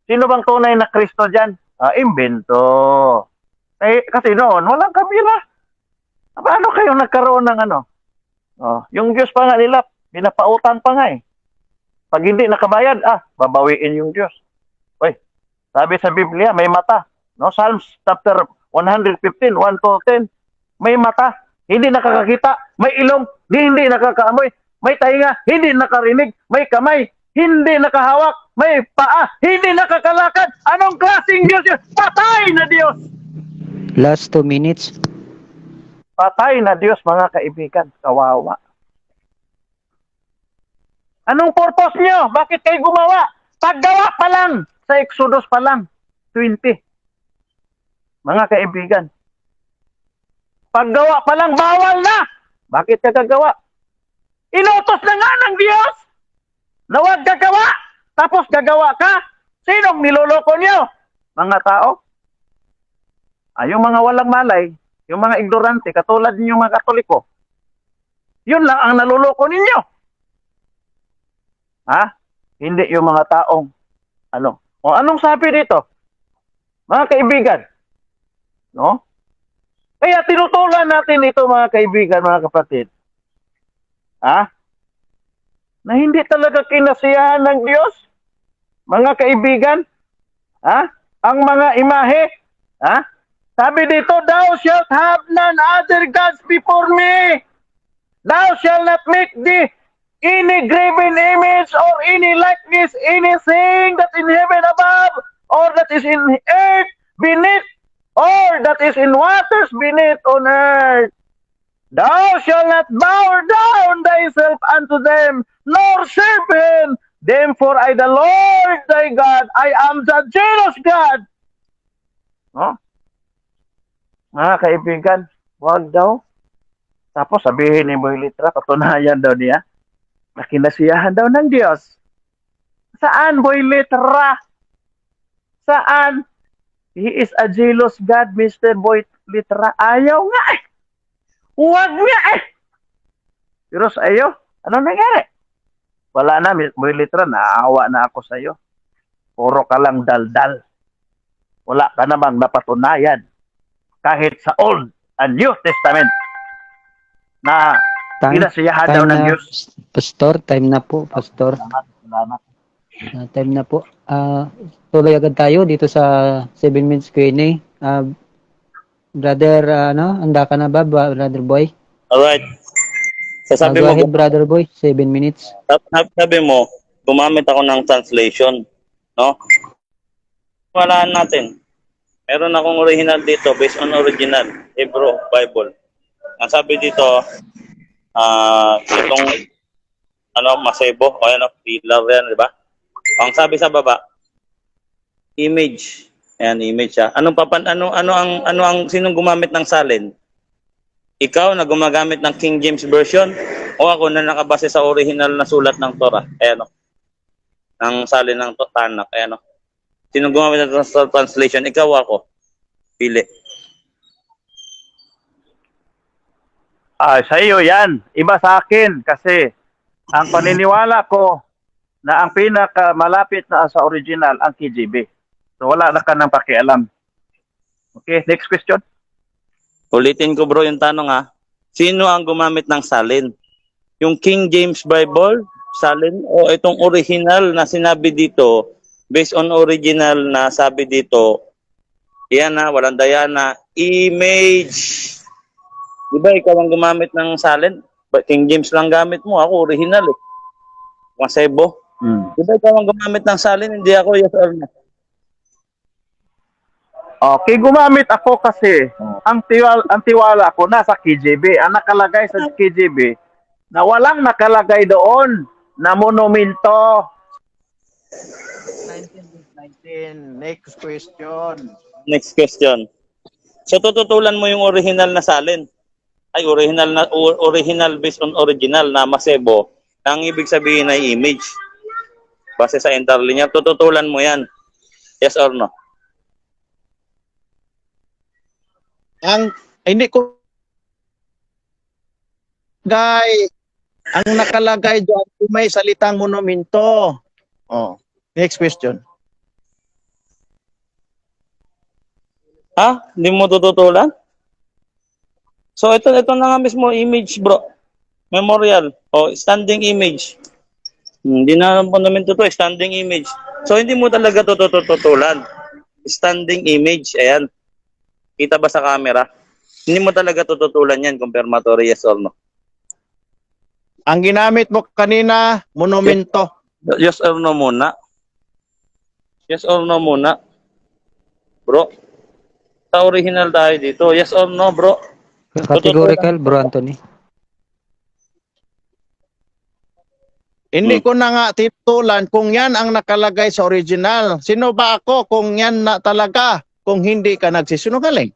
Sino bang tunay na Kristo dyan? Imbento. Kasi noon, walang kabila. Paano kayo nagkaroon ng yung Diyos pa nga nila, pinapautan pa nga eh. Pag hindi nakabayad, babawiin yung Diyos. Sabi sa Biblia, may mata. No? Psalms chapter 115, 1-10. May mata, hindi nakakakita. May ilong, hindi nakakaamoy. May tainga, hindi nakarinig. May kamay, hindi nakahawak. May paa, hindi nakakalakad. Anong klaseng Diyos yun? Patay na Diyos! Last 2 minutes. Patay na Diyos, mga kaibigan. Kawawa. Anong purpose nyo? Bakit kayo gumawa? Paggawa pa lang. Sa Exodus pa lang, 20. Mga kaibigan. Paggawa pa lang, bawal na. Bakit ka gagawa? Inutos na nga ng Diyos. Na huwag gagawa. Tapos gagawa ka. Sinong niloloko nyo? Mga tao. Yung mga walang malay, yung mga ignorante, katulad ninyong mga Katoliko, yun lang ang naluloko ninyo. Ha? Hindi yung mga taong, ano. O anong sabi dito? Mga kaibigan, no? Kaya tinutulan natin ito, mga kaibigan, mga kapatid. Ha? Na hindi talaga kinasiyahan ng Diyos, mga kaibigan. Ha? Ang mga imahe, ha? Sabi dito, thou shalt have none other gods before me. Thou shalt not make thee any graven image or any likeness, anything that in heaven above, or that is in earth beneath, or that is in waters beneath on earth. Thou shalt not bow down thyself unto them, nor serve them, for I the Lord thy God, I am the jealous God. No? Mga kaibigan, wag daw. Tapos sabihin ni Boy Litra, katunayan daw niya, na kinasiyahan daw ng Diyos. Saan, Boy Litra? Saan? He is a jealous God, Mr. Boy Litra. Ayaw nga eh. Huwag nga eh. Pero sa iyo, ano nangyari? Wala na, Boy Litra, naawa na ako sa iyo. Puro ka lang daldal. Wala ka namang napatunayan. Kahit sa Old and New Testament na kinasiyahan daw ng Diyos. Pastor, time na po, Pastor. Salamat. Time na po. Tuloy agad tayo dito sa 7 minutes Q&A. Brother, handa ka na ba, Brother Boy? Alright. Sasabi Go mo, ahead, Brother Boy. 7 minutes. sabi mo, gumamit ako ng translation. No? Walaan natin. Meron akong original dito based on original Hebrew Bible. Ang sabi dito, itong masebo o pillar yan, di ba? Ang sabi sa baba, image. Ayan, image siya. Ano ang sinong gumamit ng salin? Ikaw na gumagamit ng King James version o ako na nakabase sa original na sulat ng Torah? Ayan, ng salin ng Tanakh. Ayan, sinong gumamit ng translation? Ikaw o ako? Pili. Sa iyo yan. Iba sa akin kasi ang paniniwala ko na ang pinakamalapit na sa original ang KJV. So wala na ka nang pakialam. Okay, next question. Ulitin ko bro yung tanong ha. Sino ang gumamit ng salin? Yung King James Bible, salin, o itong original na sinabi dito, based on original na sabi dito, yan na, walang daya na, image. Diba ikaw ang gumamit ng salin? King James lang gamit mo, ako original eh. Masebo. Diba ikaw ang gumamit ng salin, hindi ako, yes or no? Okay, gumamit ako kasi ang tiwala ko nasa KJV. Ang nakalagay sa KJV na walang nakalagay doon na monumento. 19. Next question. Next question. So tututulan mo yung original na salin. Ay original based on original na masebo. Ang ibig sabihin ay image. Base sa interlinear, tututulan mo yan. Yes or no? Hindi ko ang nakalagay doon kung may salitang monumento. Oh, next question. Hindi mo tututulan? So ito na nga mismo image bro. Memorial o standing image. Hindi na fundamento to, standing image. So hindi mo talaga tututulan. Standing image, ayan. Kita ba sa camera? Hindi mo talaga tututulan yan, confirmatory yes or no. Ang ginamit mo kanina, monumento. Yes or no muna. Yes or no muna. Bro, sa original tayo dito. Yes or no, bro? Categorical, Bro Anthony. Hindi ko na nga titulan kung yan ang nakalagay sa original. Sino ba ako kung yan na talaga? Kung hindi ka nagsisinungaling.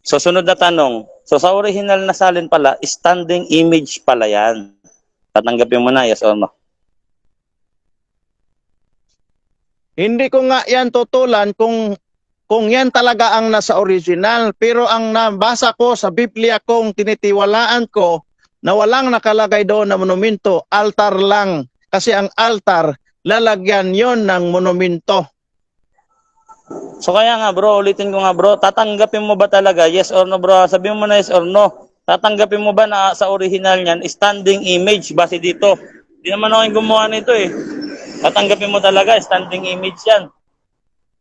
So, sunod na tanong. So, sa original na salin pala, standing image pala yan. Tatanggapin mo na, yes or no? Hindi ko nga yan tutulan kung kung yan talaga ang nasa original. Pero ang nabasa ko sa Biblia kong tinitiwalaan ko na walang nakalagay doon na monumento, altar lang. Kasi ang altar, lalagyan yon ng monumento. So kaya nga bro, ulitin ko nga bro, tatanggapin mo ba talaga? Yes or no bro? Sabihin mo na yes or no. Tatanggapin mo ba na sa original niyan, standing image base dito? Hindi naman ako yung gumawa nito eh. Tatanggapin mo talaga, standing image yan.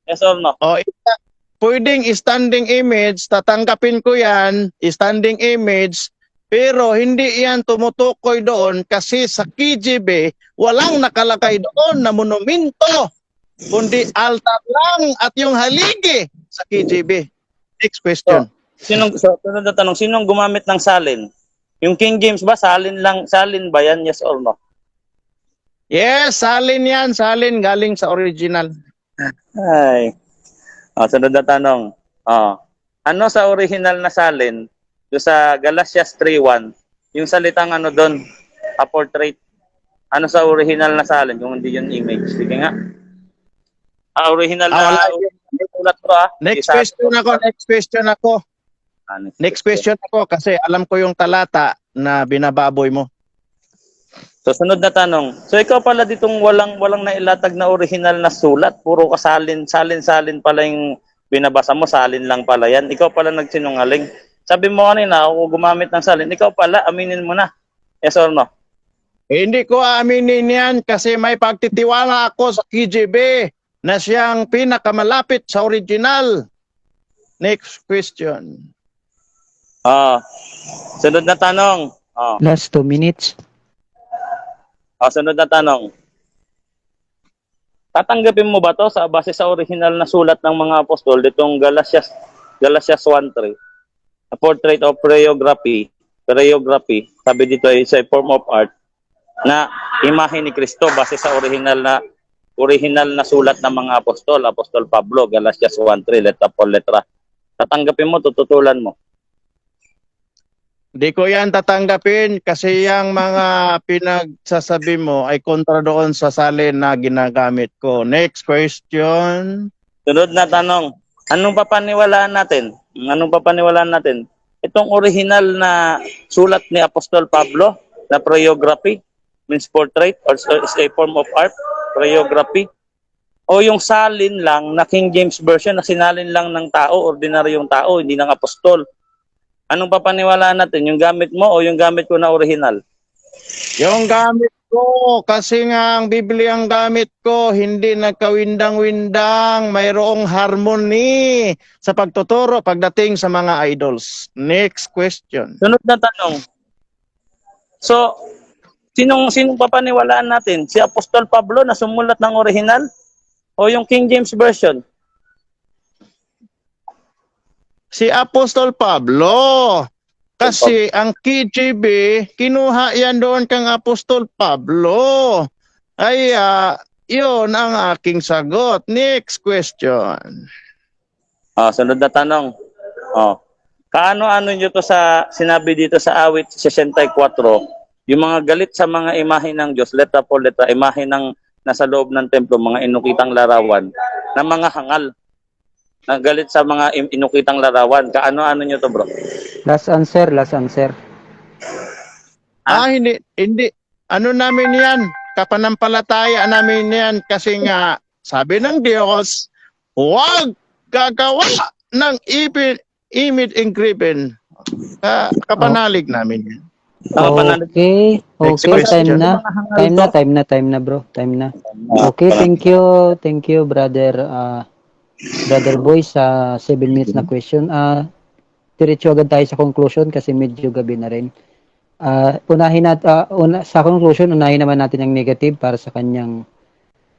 Yes or no? O, pwedeng standing image, tatanggapin ko yan, standing image, pero hindi yan tumutukoy doon kasi sa KGB, walang nakalagay doon na monumento, kundi altar lang at yung haligi sa KGB. Next question. Sunod na tanong, sinong gumamit ng salin? Yung King James ba, salin ba yan? Yes or no? Yes, salin yan, salin galing sa original. Ay. Sunod na tanong. Ano sa original na salin? Yung sa Galatians 3:1, yung salitang ano doon, a portrait. Ano sa original na salin? Kung hindi yung image. Sige nga. Original na ulat bro Next question ako. Next question ako kasi alam ko yung talata na binababoy mo. So sunod na tanong. So ikaw pala ditong walang nailatag na original na sulat, puro kasalin pala yung binabasa mo, salin lang pala yan. Ikaw pala nagsinungaling. Sabi mo kanina, ako gumamit ng salin. Ikaw pala, aminin mo na. Yes or no? Hindi ko aaminin yan kasi may pagtitiwala ako sa KGB na siyang pinakamalapit sa original. Next question. Sunod na tanong. Last 2 minutes. Sunod na tanong. Tatanggapin mo ba to sa base sa original na sulat ng mga apostol ditong Galatians 1:3? A portrait of choreography, sabi dito ay a form of art na imahe ni Kristo base sa original na sulat ng mga apostol, Apostol Pablo, Galatians 1:3, letra por letra. Tatanggapin mo, tututulan mo. Di ko yan tatanggapin kasi yung mga pinagsasabi mo ay kontra doon sa salin na ginagamit ko. Next question. Sunod na tanong. Anong papaniwalaan natin? Itong original na sulat ni Apostol Pablo na choreography, means portrait, or is a form of art, choreography, o yung salin lang na King James Version na sinalin lang ng tao, ordinaryong tao, hindi ng apostol. Anong papaniwalaan natin? Yung gamit mo o yung gamit ko na original? Yung gamit ko, kasi nga ang Biblia ang gamit ko, hindi nagkawindang-windang, mayroong harmony sa pagtuturo pagdating sa mga idols. Next question. Sunod na tanong. So, sinong papaniwalaan natin? Si Apostol Pablo na sumulat ng original o yung King James Version? Si Apostol Pablo. Kasi ang KGB, kinuha yan doon kang Apostol Pablo. Ay, yun ang aking sagot. Next question. Sunod na tanong. Kaano-ano nyo to sa sinabi dito sa awit 64, yung mga galit sa mga imahe ng Diyos, letra por letra, imahe ng nasa loob ng templo, mga inukitang larawan, na mga hangal. Nagalit sa mga inukitang larawan. Kaano-ano nyo to bro? Last answer. Hindi. Ano namin yan? Kapanampalataya namin yan kasi nga, sabi ng Diyos, huwag gagawa ng image engraven. Kapanalig namin yan. Okay, Next time question. na bro. Time na. Okay, thank you Brother Boy sa 7 minutes na question. Diretso agad tayo sa conclusion kasi medyo gabi na rin. Sa conclusion, unahin naman natin ang negative para sa kanyang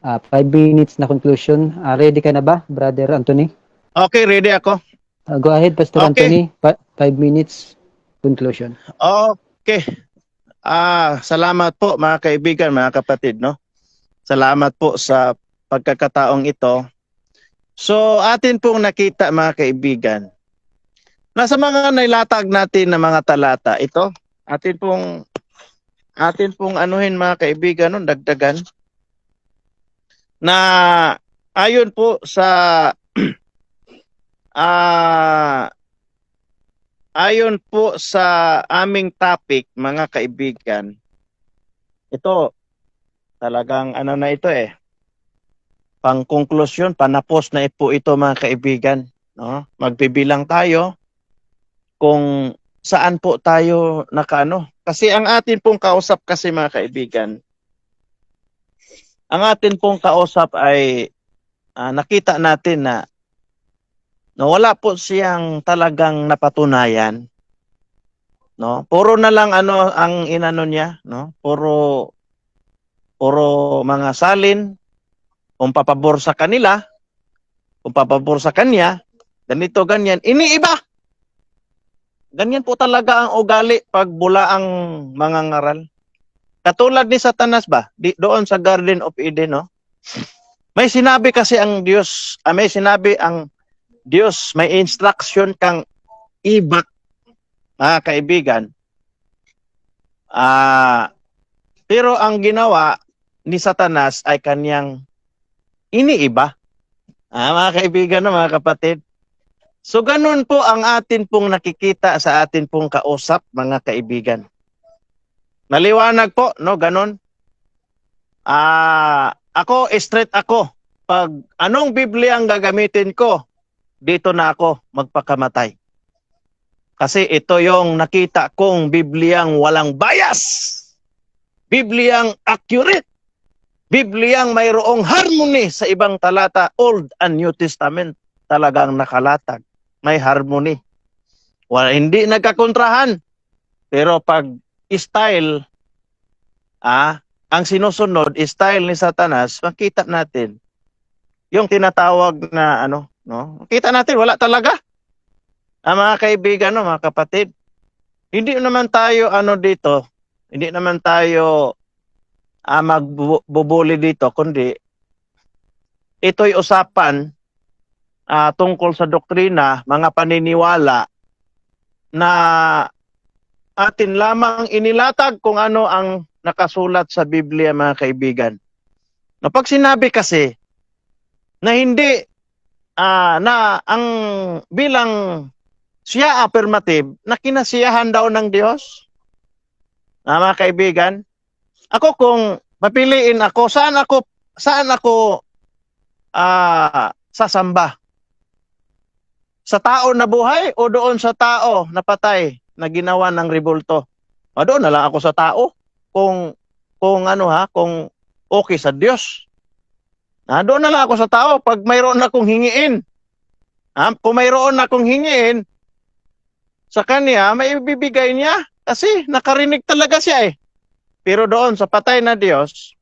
5 minutes na conclusion. Ready ka na ba, Brother Anthony? Okay, ready ako. Go ahead, Pastor Okay. Anthony. 5 minutes conclusion. Okay. Salamat po mga kaibigan, mga kapatid, no? Salamat po sa pagkakataong ito. So, atin pong nakita mga kaibigan, nasa mga nailatag natin na mga talata, ito, atin pong anuhin mga kaibigan, no, dagdagan, na ayon po sa ayon po sa aming topic, mga kaibigan, ito talagang ano na ito pang-konklusyon, panapos na po ito mga kaibigan. No? Magbibilang tayo kung saan po tayo nakaano. Kasi ang atin pong kausap kasi mga kaibigan, ang atin pong kausap ay nakita natin na wala po siyang talagang napatunayan. No? Puro na lang ang inano niya, no? Puro mga salin, kung papabor sa kanila, kung papabor sa kanya, ganito, ganyan, iniiba. Ganyan po talaga ang ugali pag bula ang mga ngaral. Katulad ni Satanas ba? Doon sa Garden of Eden, no? May sinabi kasi ang Diyos, may sinabi ang Diyos, may instruction kang ibak, mga kaibigan. Pero ang ginawa ni Satanas ay kanyang iniiba. Mga kaibigan, no, mga kapatid. So ganun po ang atin pong nakikita sa atin pong kausap, mga kaibigan. Maliwanag po, no, ganun. Ako, straight ako. Pag anong Biblia ang gagamitin ko, dito na ako magpakamatay. Kasi ito yung nakita kong Bibliang walang bias. Bibliang accurate. Bibliang mayroong harmony sa ibang talata, Old and New Testament. Talagang nakalatag. May harmony. Hindi nagkakontrahan. Pero pag style, ang sinusunod, style ni Satanas, makita natin yung tinatawag na no? Makita natin, wala talaga. Mga kaibigan, no, mga kapatid, hindi naman tayo dito, hindi naman tayo magbubuli dito, kundi ito'y usapan tungkol sa doktrina, mga paniniwala na atin lamang inilatag kung ano ang nakasulat sa Biblia, mga kaibigan. Pag sinabi kasi na hindi na ang bilang siya affirmative na kinasiyahan daw ng Diyos, mga kaibigan, ako kung papiliin ako, saan ako sasamba? Sa tao na buhay o doon sa tao na patay na ginawa ng rebulto? Doon na lang ako sa tao kung okay sa Diyos. Doon na lang ako sa tao pag mayroon akong hingiin. Kung mayroon akong hingiin sa kanya, may ibibigay niya kasi nakarinig talaga siya Pero doon sa patay na Diyos,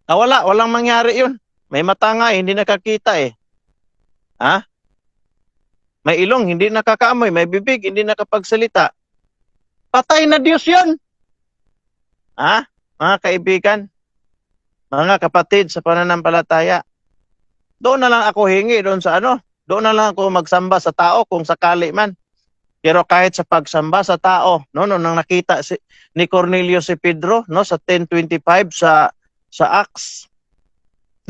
walang mangyari yun. May mata nga, hindi nakakita May ilong, hindi nakakaamoy. May bibig, hindi nakapagsalita. Patay na Diyos yun. Mga kaibigan, mga kapatid sa pananampalataya, doon na lang ako hingi, doon na lang ako magsamba sa tao kung sakali man. Pero kahit sa pagsamba sa tao, nung nakita ni Cornelius si Pedro, sa 10:25 sa Acts,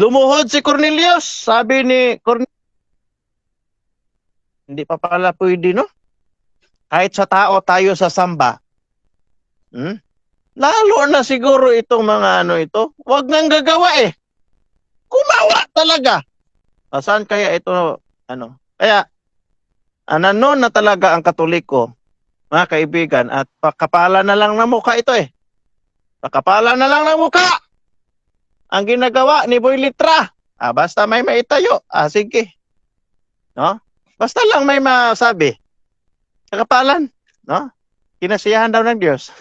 lumuhod si Cornelius, sabi ni Cornelius, hindi pa pala pwede, no? Kahit sa tao tayo sasamba. Lalo na siguro itong mga ito, wag nang gagawa Kumawa talaga. Saan kaya ito, Kaya, nanon na talaga ang Katoliko, mga kaibigan, at pakapala na lang ng mukha ito Pakapala na lang ng mukha. Ang ginagawa ni Boy Litra, basta may maitayo, sige. No? Basta lang may masabi. Kakapalan, no? Kinasiyahan daw ng Diyos.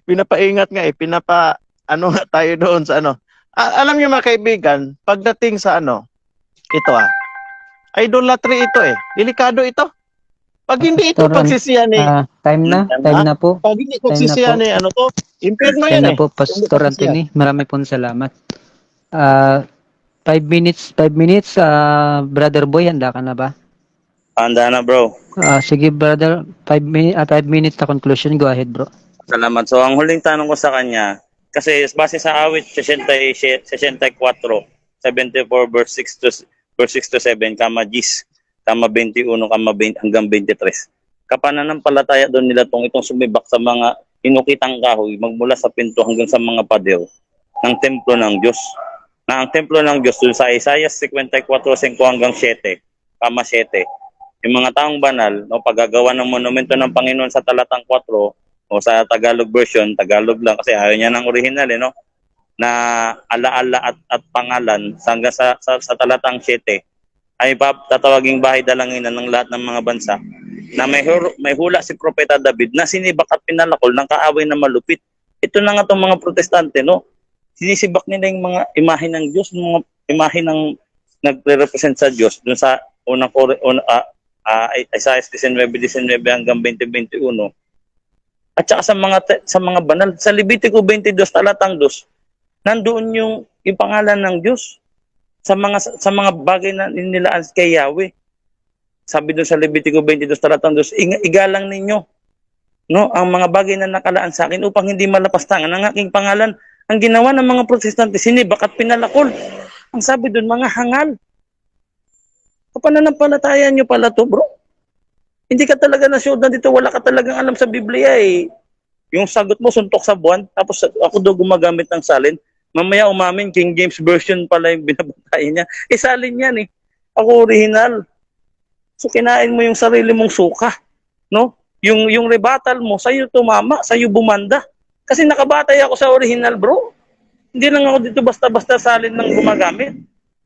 Pinapaingat nga nga tayo doon sa alam niyo mga kaibigan, pagdating sa ito idolatry ito Delikado ito. Pag hindi ito pagsisiyan time na po. Pag hindi pagsisiyan impyerno yan Time na po, Pastor Anthony. Marami pong salamat. 5 minutes, Brother Boy, handa ka na ba? Handa na, bro. Sige, brother, 5 minutes na conclusion. Go ahead, bro. Salamat. So, ang huling tanong ko sa kanya, kasi base sa awit 64, 74 verse 6 to verse 6 to 7, kama Gis, kama 21, kama 20, hanggang 23. Kapananampalataya doon nila itong sumibak sa mga inukitang kahoy, magmula sa pinto hanggang sa mga pader ng templo ng Diyos. Na ang templo ng Diyos doon sa Isaiah 54:5 hanggang 7, kama 7. Yung mga taong banal, no, paggagawa ng monumento ng Panginoon sa talatang 4, o sa Tagalog version, Tagalog lang kasi ayaw niya ng original, no, na alaala at pangalan hanggang sa talatang 7 ay tatawaging bahay dalanginan ng lahat ng mga bansa, na may hula si Propeta David na sinibak at pinalakol ng kaaway na malupit. Ito na nga itong mga protestante, no? Sinisibak nila yung mga imahe ng Diyos, yung mga imahe ng nagre-represent sa Diyos dun sa Isaiah 19:19 hanggang 20:21. At saka sa mga banal, sa Levitico 22 talatang 2, nandoon yung pangalan ng Diyos sa mga bagay na inilaan kay Yahweh. Sabi doon sa Levitico 22 talatang 2, igalang ninyo, no, ang mga bagay na nakalaan sa akin upang hindi malapastangan ang aking pangalan. Ang ginawa ng mga protestante, sinibak at pinalakol. Ang sabi doon, mga hangal. Kapananampalataya nyo pala to, bro. Hindi ka talaga na-sure na dito, wala ka talagang alam sa Biblia eh. Yung sagot mo, suntok sa buwan, tapos ako daw gumagamit ng salin. Mamaya umamin, King James Version pala yung binabantayan niya. Salin yan eh. Ako original. So kinain mo yung sarili mong suka, no? Yung rebuttal mo, sa'yo tumama, sa'yo bumanda. Kasi nakabatay ako sa original, bro. Hindi lang ako dito basta-basta salin ng gumagamit.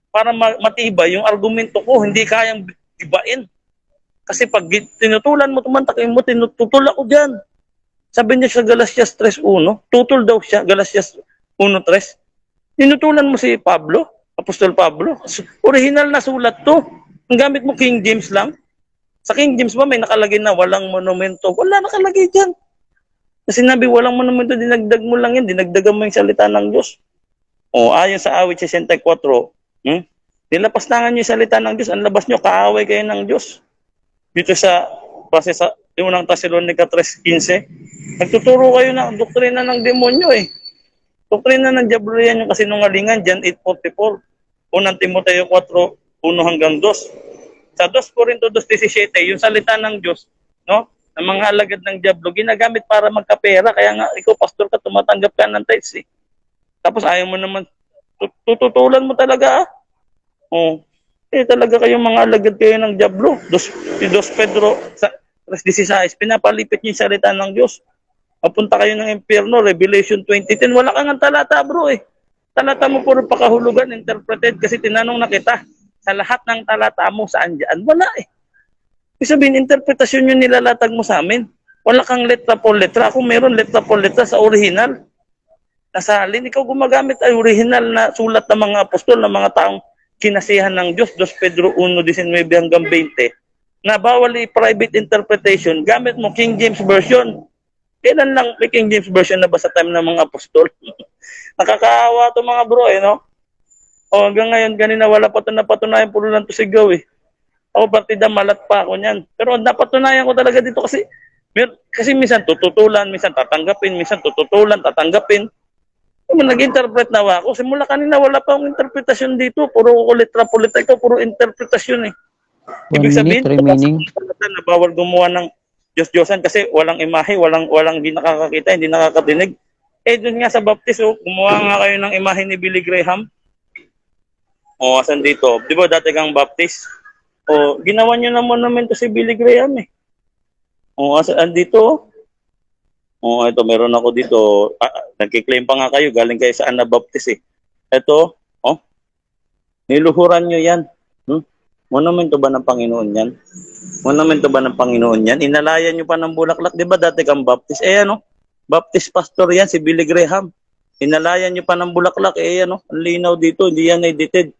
Para matibay yung argumento ko, hindi kayang ibain. Kasi pag tinutulan mo, tumantakin mo, tinututol ako dyan. Sabi niya sa Galatias 3:1, tutol daw siya, Galatias 1:3. Tinutulan mo si Pablo, Apostol Pablo. Original na sulat to. Ang gamit mo King James lang. Sa King James ba may nakalagay na walang monumento? Wala nakalagay dyan. Kasi sinabi walang monumento, dinagdag mo lang yan, dinagdagan mo yung salita ng Diyos. O ayon sa awit 64, nilapastangan nyo yung salita ng Diyos, ang labas nyo, kaaway kayo ng Diyos. Dito sa unang Thessalonica 3:15, nagtuturo kayo ng doktrina ng demonyo eh. Doktrina ng diablo yan yung kasinungalingan, John 8:44. Unang Timoteo 4:1 hanggang 2. Sa 2 Corinto 2:17, yung salita ng Diyos, no, ng mga alagad ng diablo, ginagamit para magkapera. Kaya nga, ikaw pastor ka, tumatanggap ka ng tithes eh. Tapos ayaw mo naman, tututulan mo talaga ah. Oh, talaga kayong mga alagad kayo ng diablo. 2 Pedro 3:16, pinapalipit niyo yung salita ng Diyos. Mapunta kayo ng impyerno, Revelation 20:10. Wala kang talata, bro eh. Talata mo puro pakahulugan, interpreted, kasi tinanong na kita, sa lahat ng talata mo, saan dyan? Wala eh. Ibig sabihin, interpretasyon yung nilalatag mo sa amin. Wala kang letra po letra. Ako meron letra po letra sa original. Nasalin, ikaw gumagamit ay original na sulat ng mga apostol, ng mga taong kinasihan ng Diyos, 2 Pedro 1:19 hanggang 20, na bawal i-private interpretation, gamit mo King James Version. Kailan lang may King James Version na ba sa time ng mga apostol? Nakakaawa to mga bro eh, no? O hanggang ngayon, kanina wala pa ito napatunayan, puro lang to sigaw eh. Ako partida, malat pa ako niyan. Pero napatunayan ko talaga dito kasi minsan tututulan, minsan tatanggapin, minsan tututulan, tatanggapin. Nag-interpret na ako. Simula kanina wala pa akong interpretasyon dito. Puro letra po letra. Ito puro interpretasyon eh. Ibig sabihin, remaining. Na bawal gumawa ng Diyos-Diyosan kasi walang imahe, walang hindi nakakakita, hindi nakakatinig. Doon nga sa baptist, gumawa nga kayo ng imahe ni Billy Graham. Asan dito? Di ba dati kang baptist? Ginawa nyo na monumento si Billy Graham eh. Asan dito? Ito, meron ako dito. Nagkiklaim pa nga kayo, galing kayo sa Anabaptist eh. Ito, niluhuran nyo yan. Monumento ba ng Panginoon yan? Monumento ba ng Panginoon yan? Inalayan nyo pa ng bulaklak. Di ba dati kang Baptist? Baptist pastor yan, si Billy Graham. Inalayan nyo pa ng bulaklak. Ang linaw dito, hindi yan edited.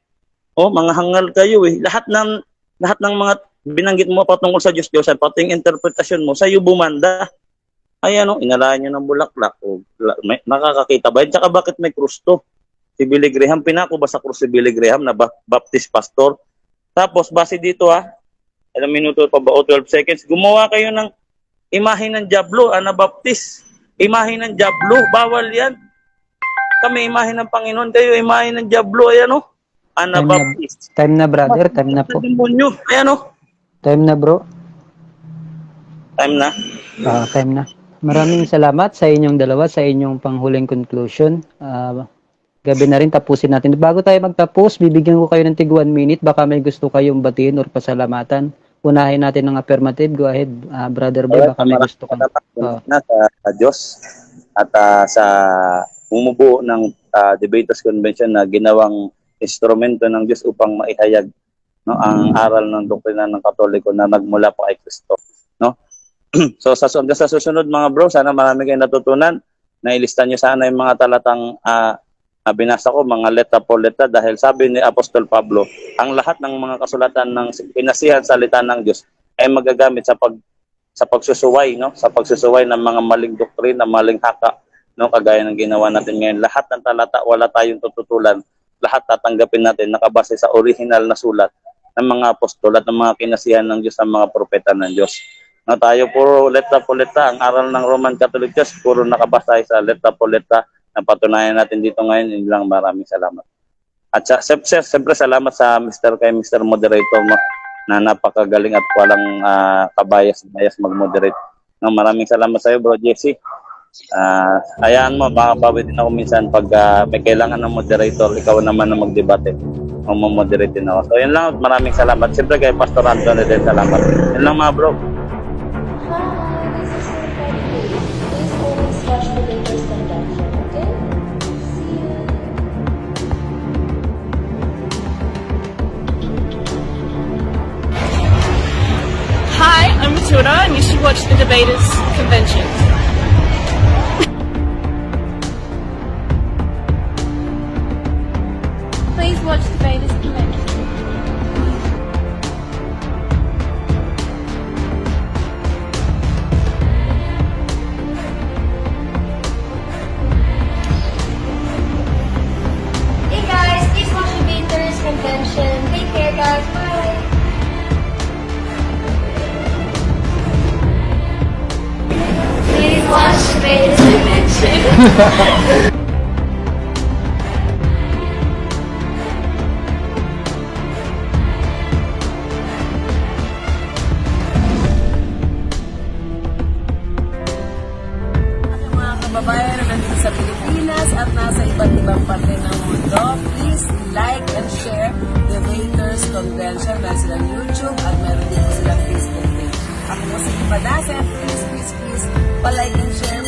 Mga hangal kayo eh. Lahat ng mga binanggit mo patungkol sa Diyos-Diyosan, pati yung interpretasyon mo, sa'yo bumanda. Inalayan nyo ng bulaklak. Nakakakita ba? Tsaka bakit may krus to? Si Billy Graham, pinako ba sa krus si Billy Graham na Baptist pastor? Tapos, base dito ilang minuto pa ba o 12 seconds, gumawa kayo ng imahe ng diablo, Anabaptist. Imahe ng diablo, bawal yan. Kami imahe ng Panginoon, kayo imahe ng diablo, Anabaptist. Time na brother, time na po. Demonyo. Ayan o. Time na bro. Time na. Time na. Maraming salamat sa inyong dalawa, sa inyong panghuling conclusion. Gabi na rin, tapusin natin. Bago tayo magtapos, bibigyan ko kayo ng tig 1 minute. Baka may gusto kayong batiin or pasalamatan. Unahin natin ng affirmative. Go ahead, Brother Boy. Baka may gusto kang... Na sa Diyos at sa bumubuo ng Debaters Convention na ginawang instrumento ng Diyos upang maihayag, no, ang aral ng doktrina ng Katoliko na nagmula pa kay Kristo, no? So sa susunod mga bro, sana marami kayong natutunan. Nailista niyo sana yung mga talatang binasa ko, mga letra po letra, dahil sabi ni Apostol Pablo, ang lahat ng mga kasulatan ng pinasihan salita ng Diyos ay magagamit sa pagsusuway, no? Sa pagsusuway ng mga maling doktrina, maling haka, no? Kagaya ng ginawa natin ngayon. Lahat ng talata, wala tayong tututulan. Lahat tatanggapin natin nakabase sa original na sulat ng mga apostol at ng mga kinasihan ng Diyos, ng mga propeta ng Diyos. Na tayo puro letra po letra, ang aral ng Roman Catholic Church puro nakabasa sa letra po letra. Napatunayan natin dito ngayon. Yun lang, maraming salamat. At siyempre salamat sa Mr. Moderator mo na napakagaling at walang kabayas-bayas mag-moderate. No, maraming salamat sa iyo, Bro Jesse. Hayaan mo, makabawi din ako minsan pag may kailangan ng moderator, ikaw naman na magdebate o mag-moderate din ako. So yun lang, maraming salamat. Siyempre kay Pastor Anthony din, salamat. Yun lang mga bro. Hi, I'm Matilda, and you should watch the Debaters Convention. Please watch Debaters Convention. Hey guys, please watch Debaters Convention. Take care guys, bye! Please watch Debaters Convention. Mga kababayan na nandito sa Pilipinas at nasa iba't ibang parte ng mundo, please like and share Debaters Convention. Meron silang YouTube at meron din po silang Facebook page. Ako po si Iba Daset. Please, palike and share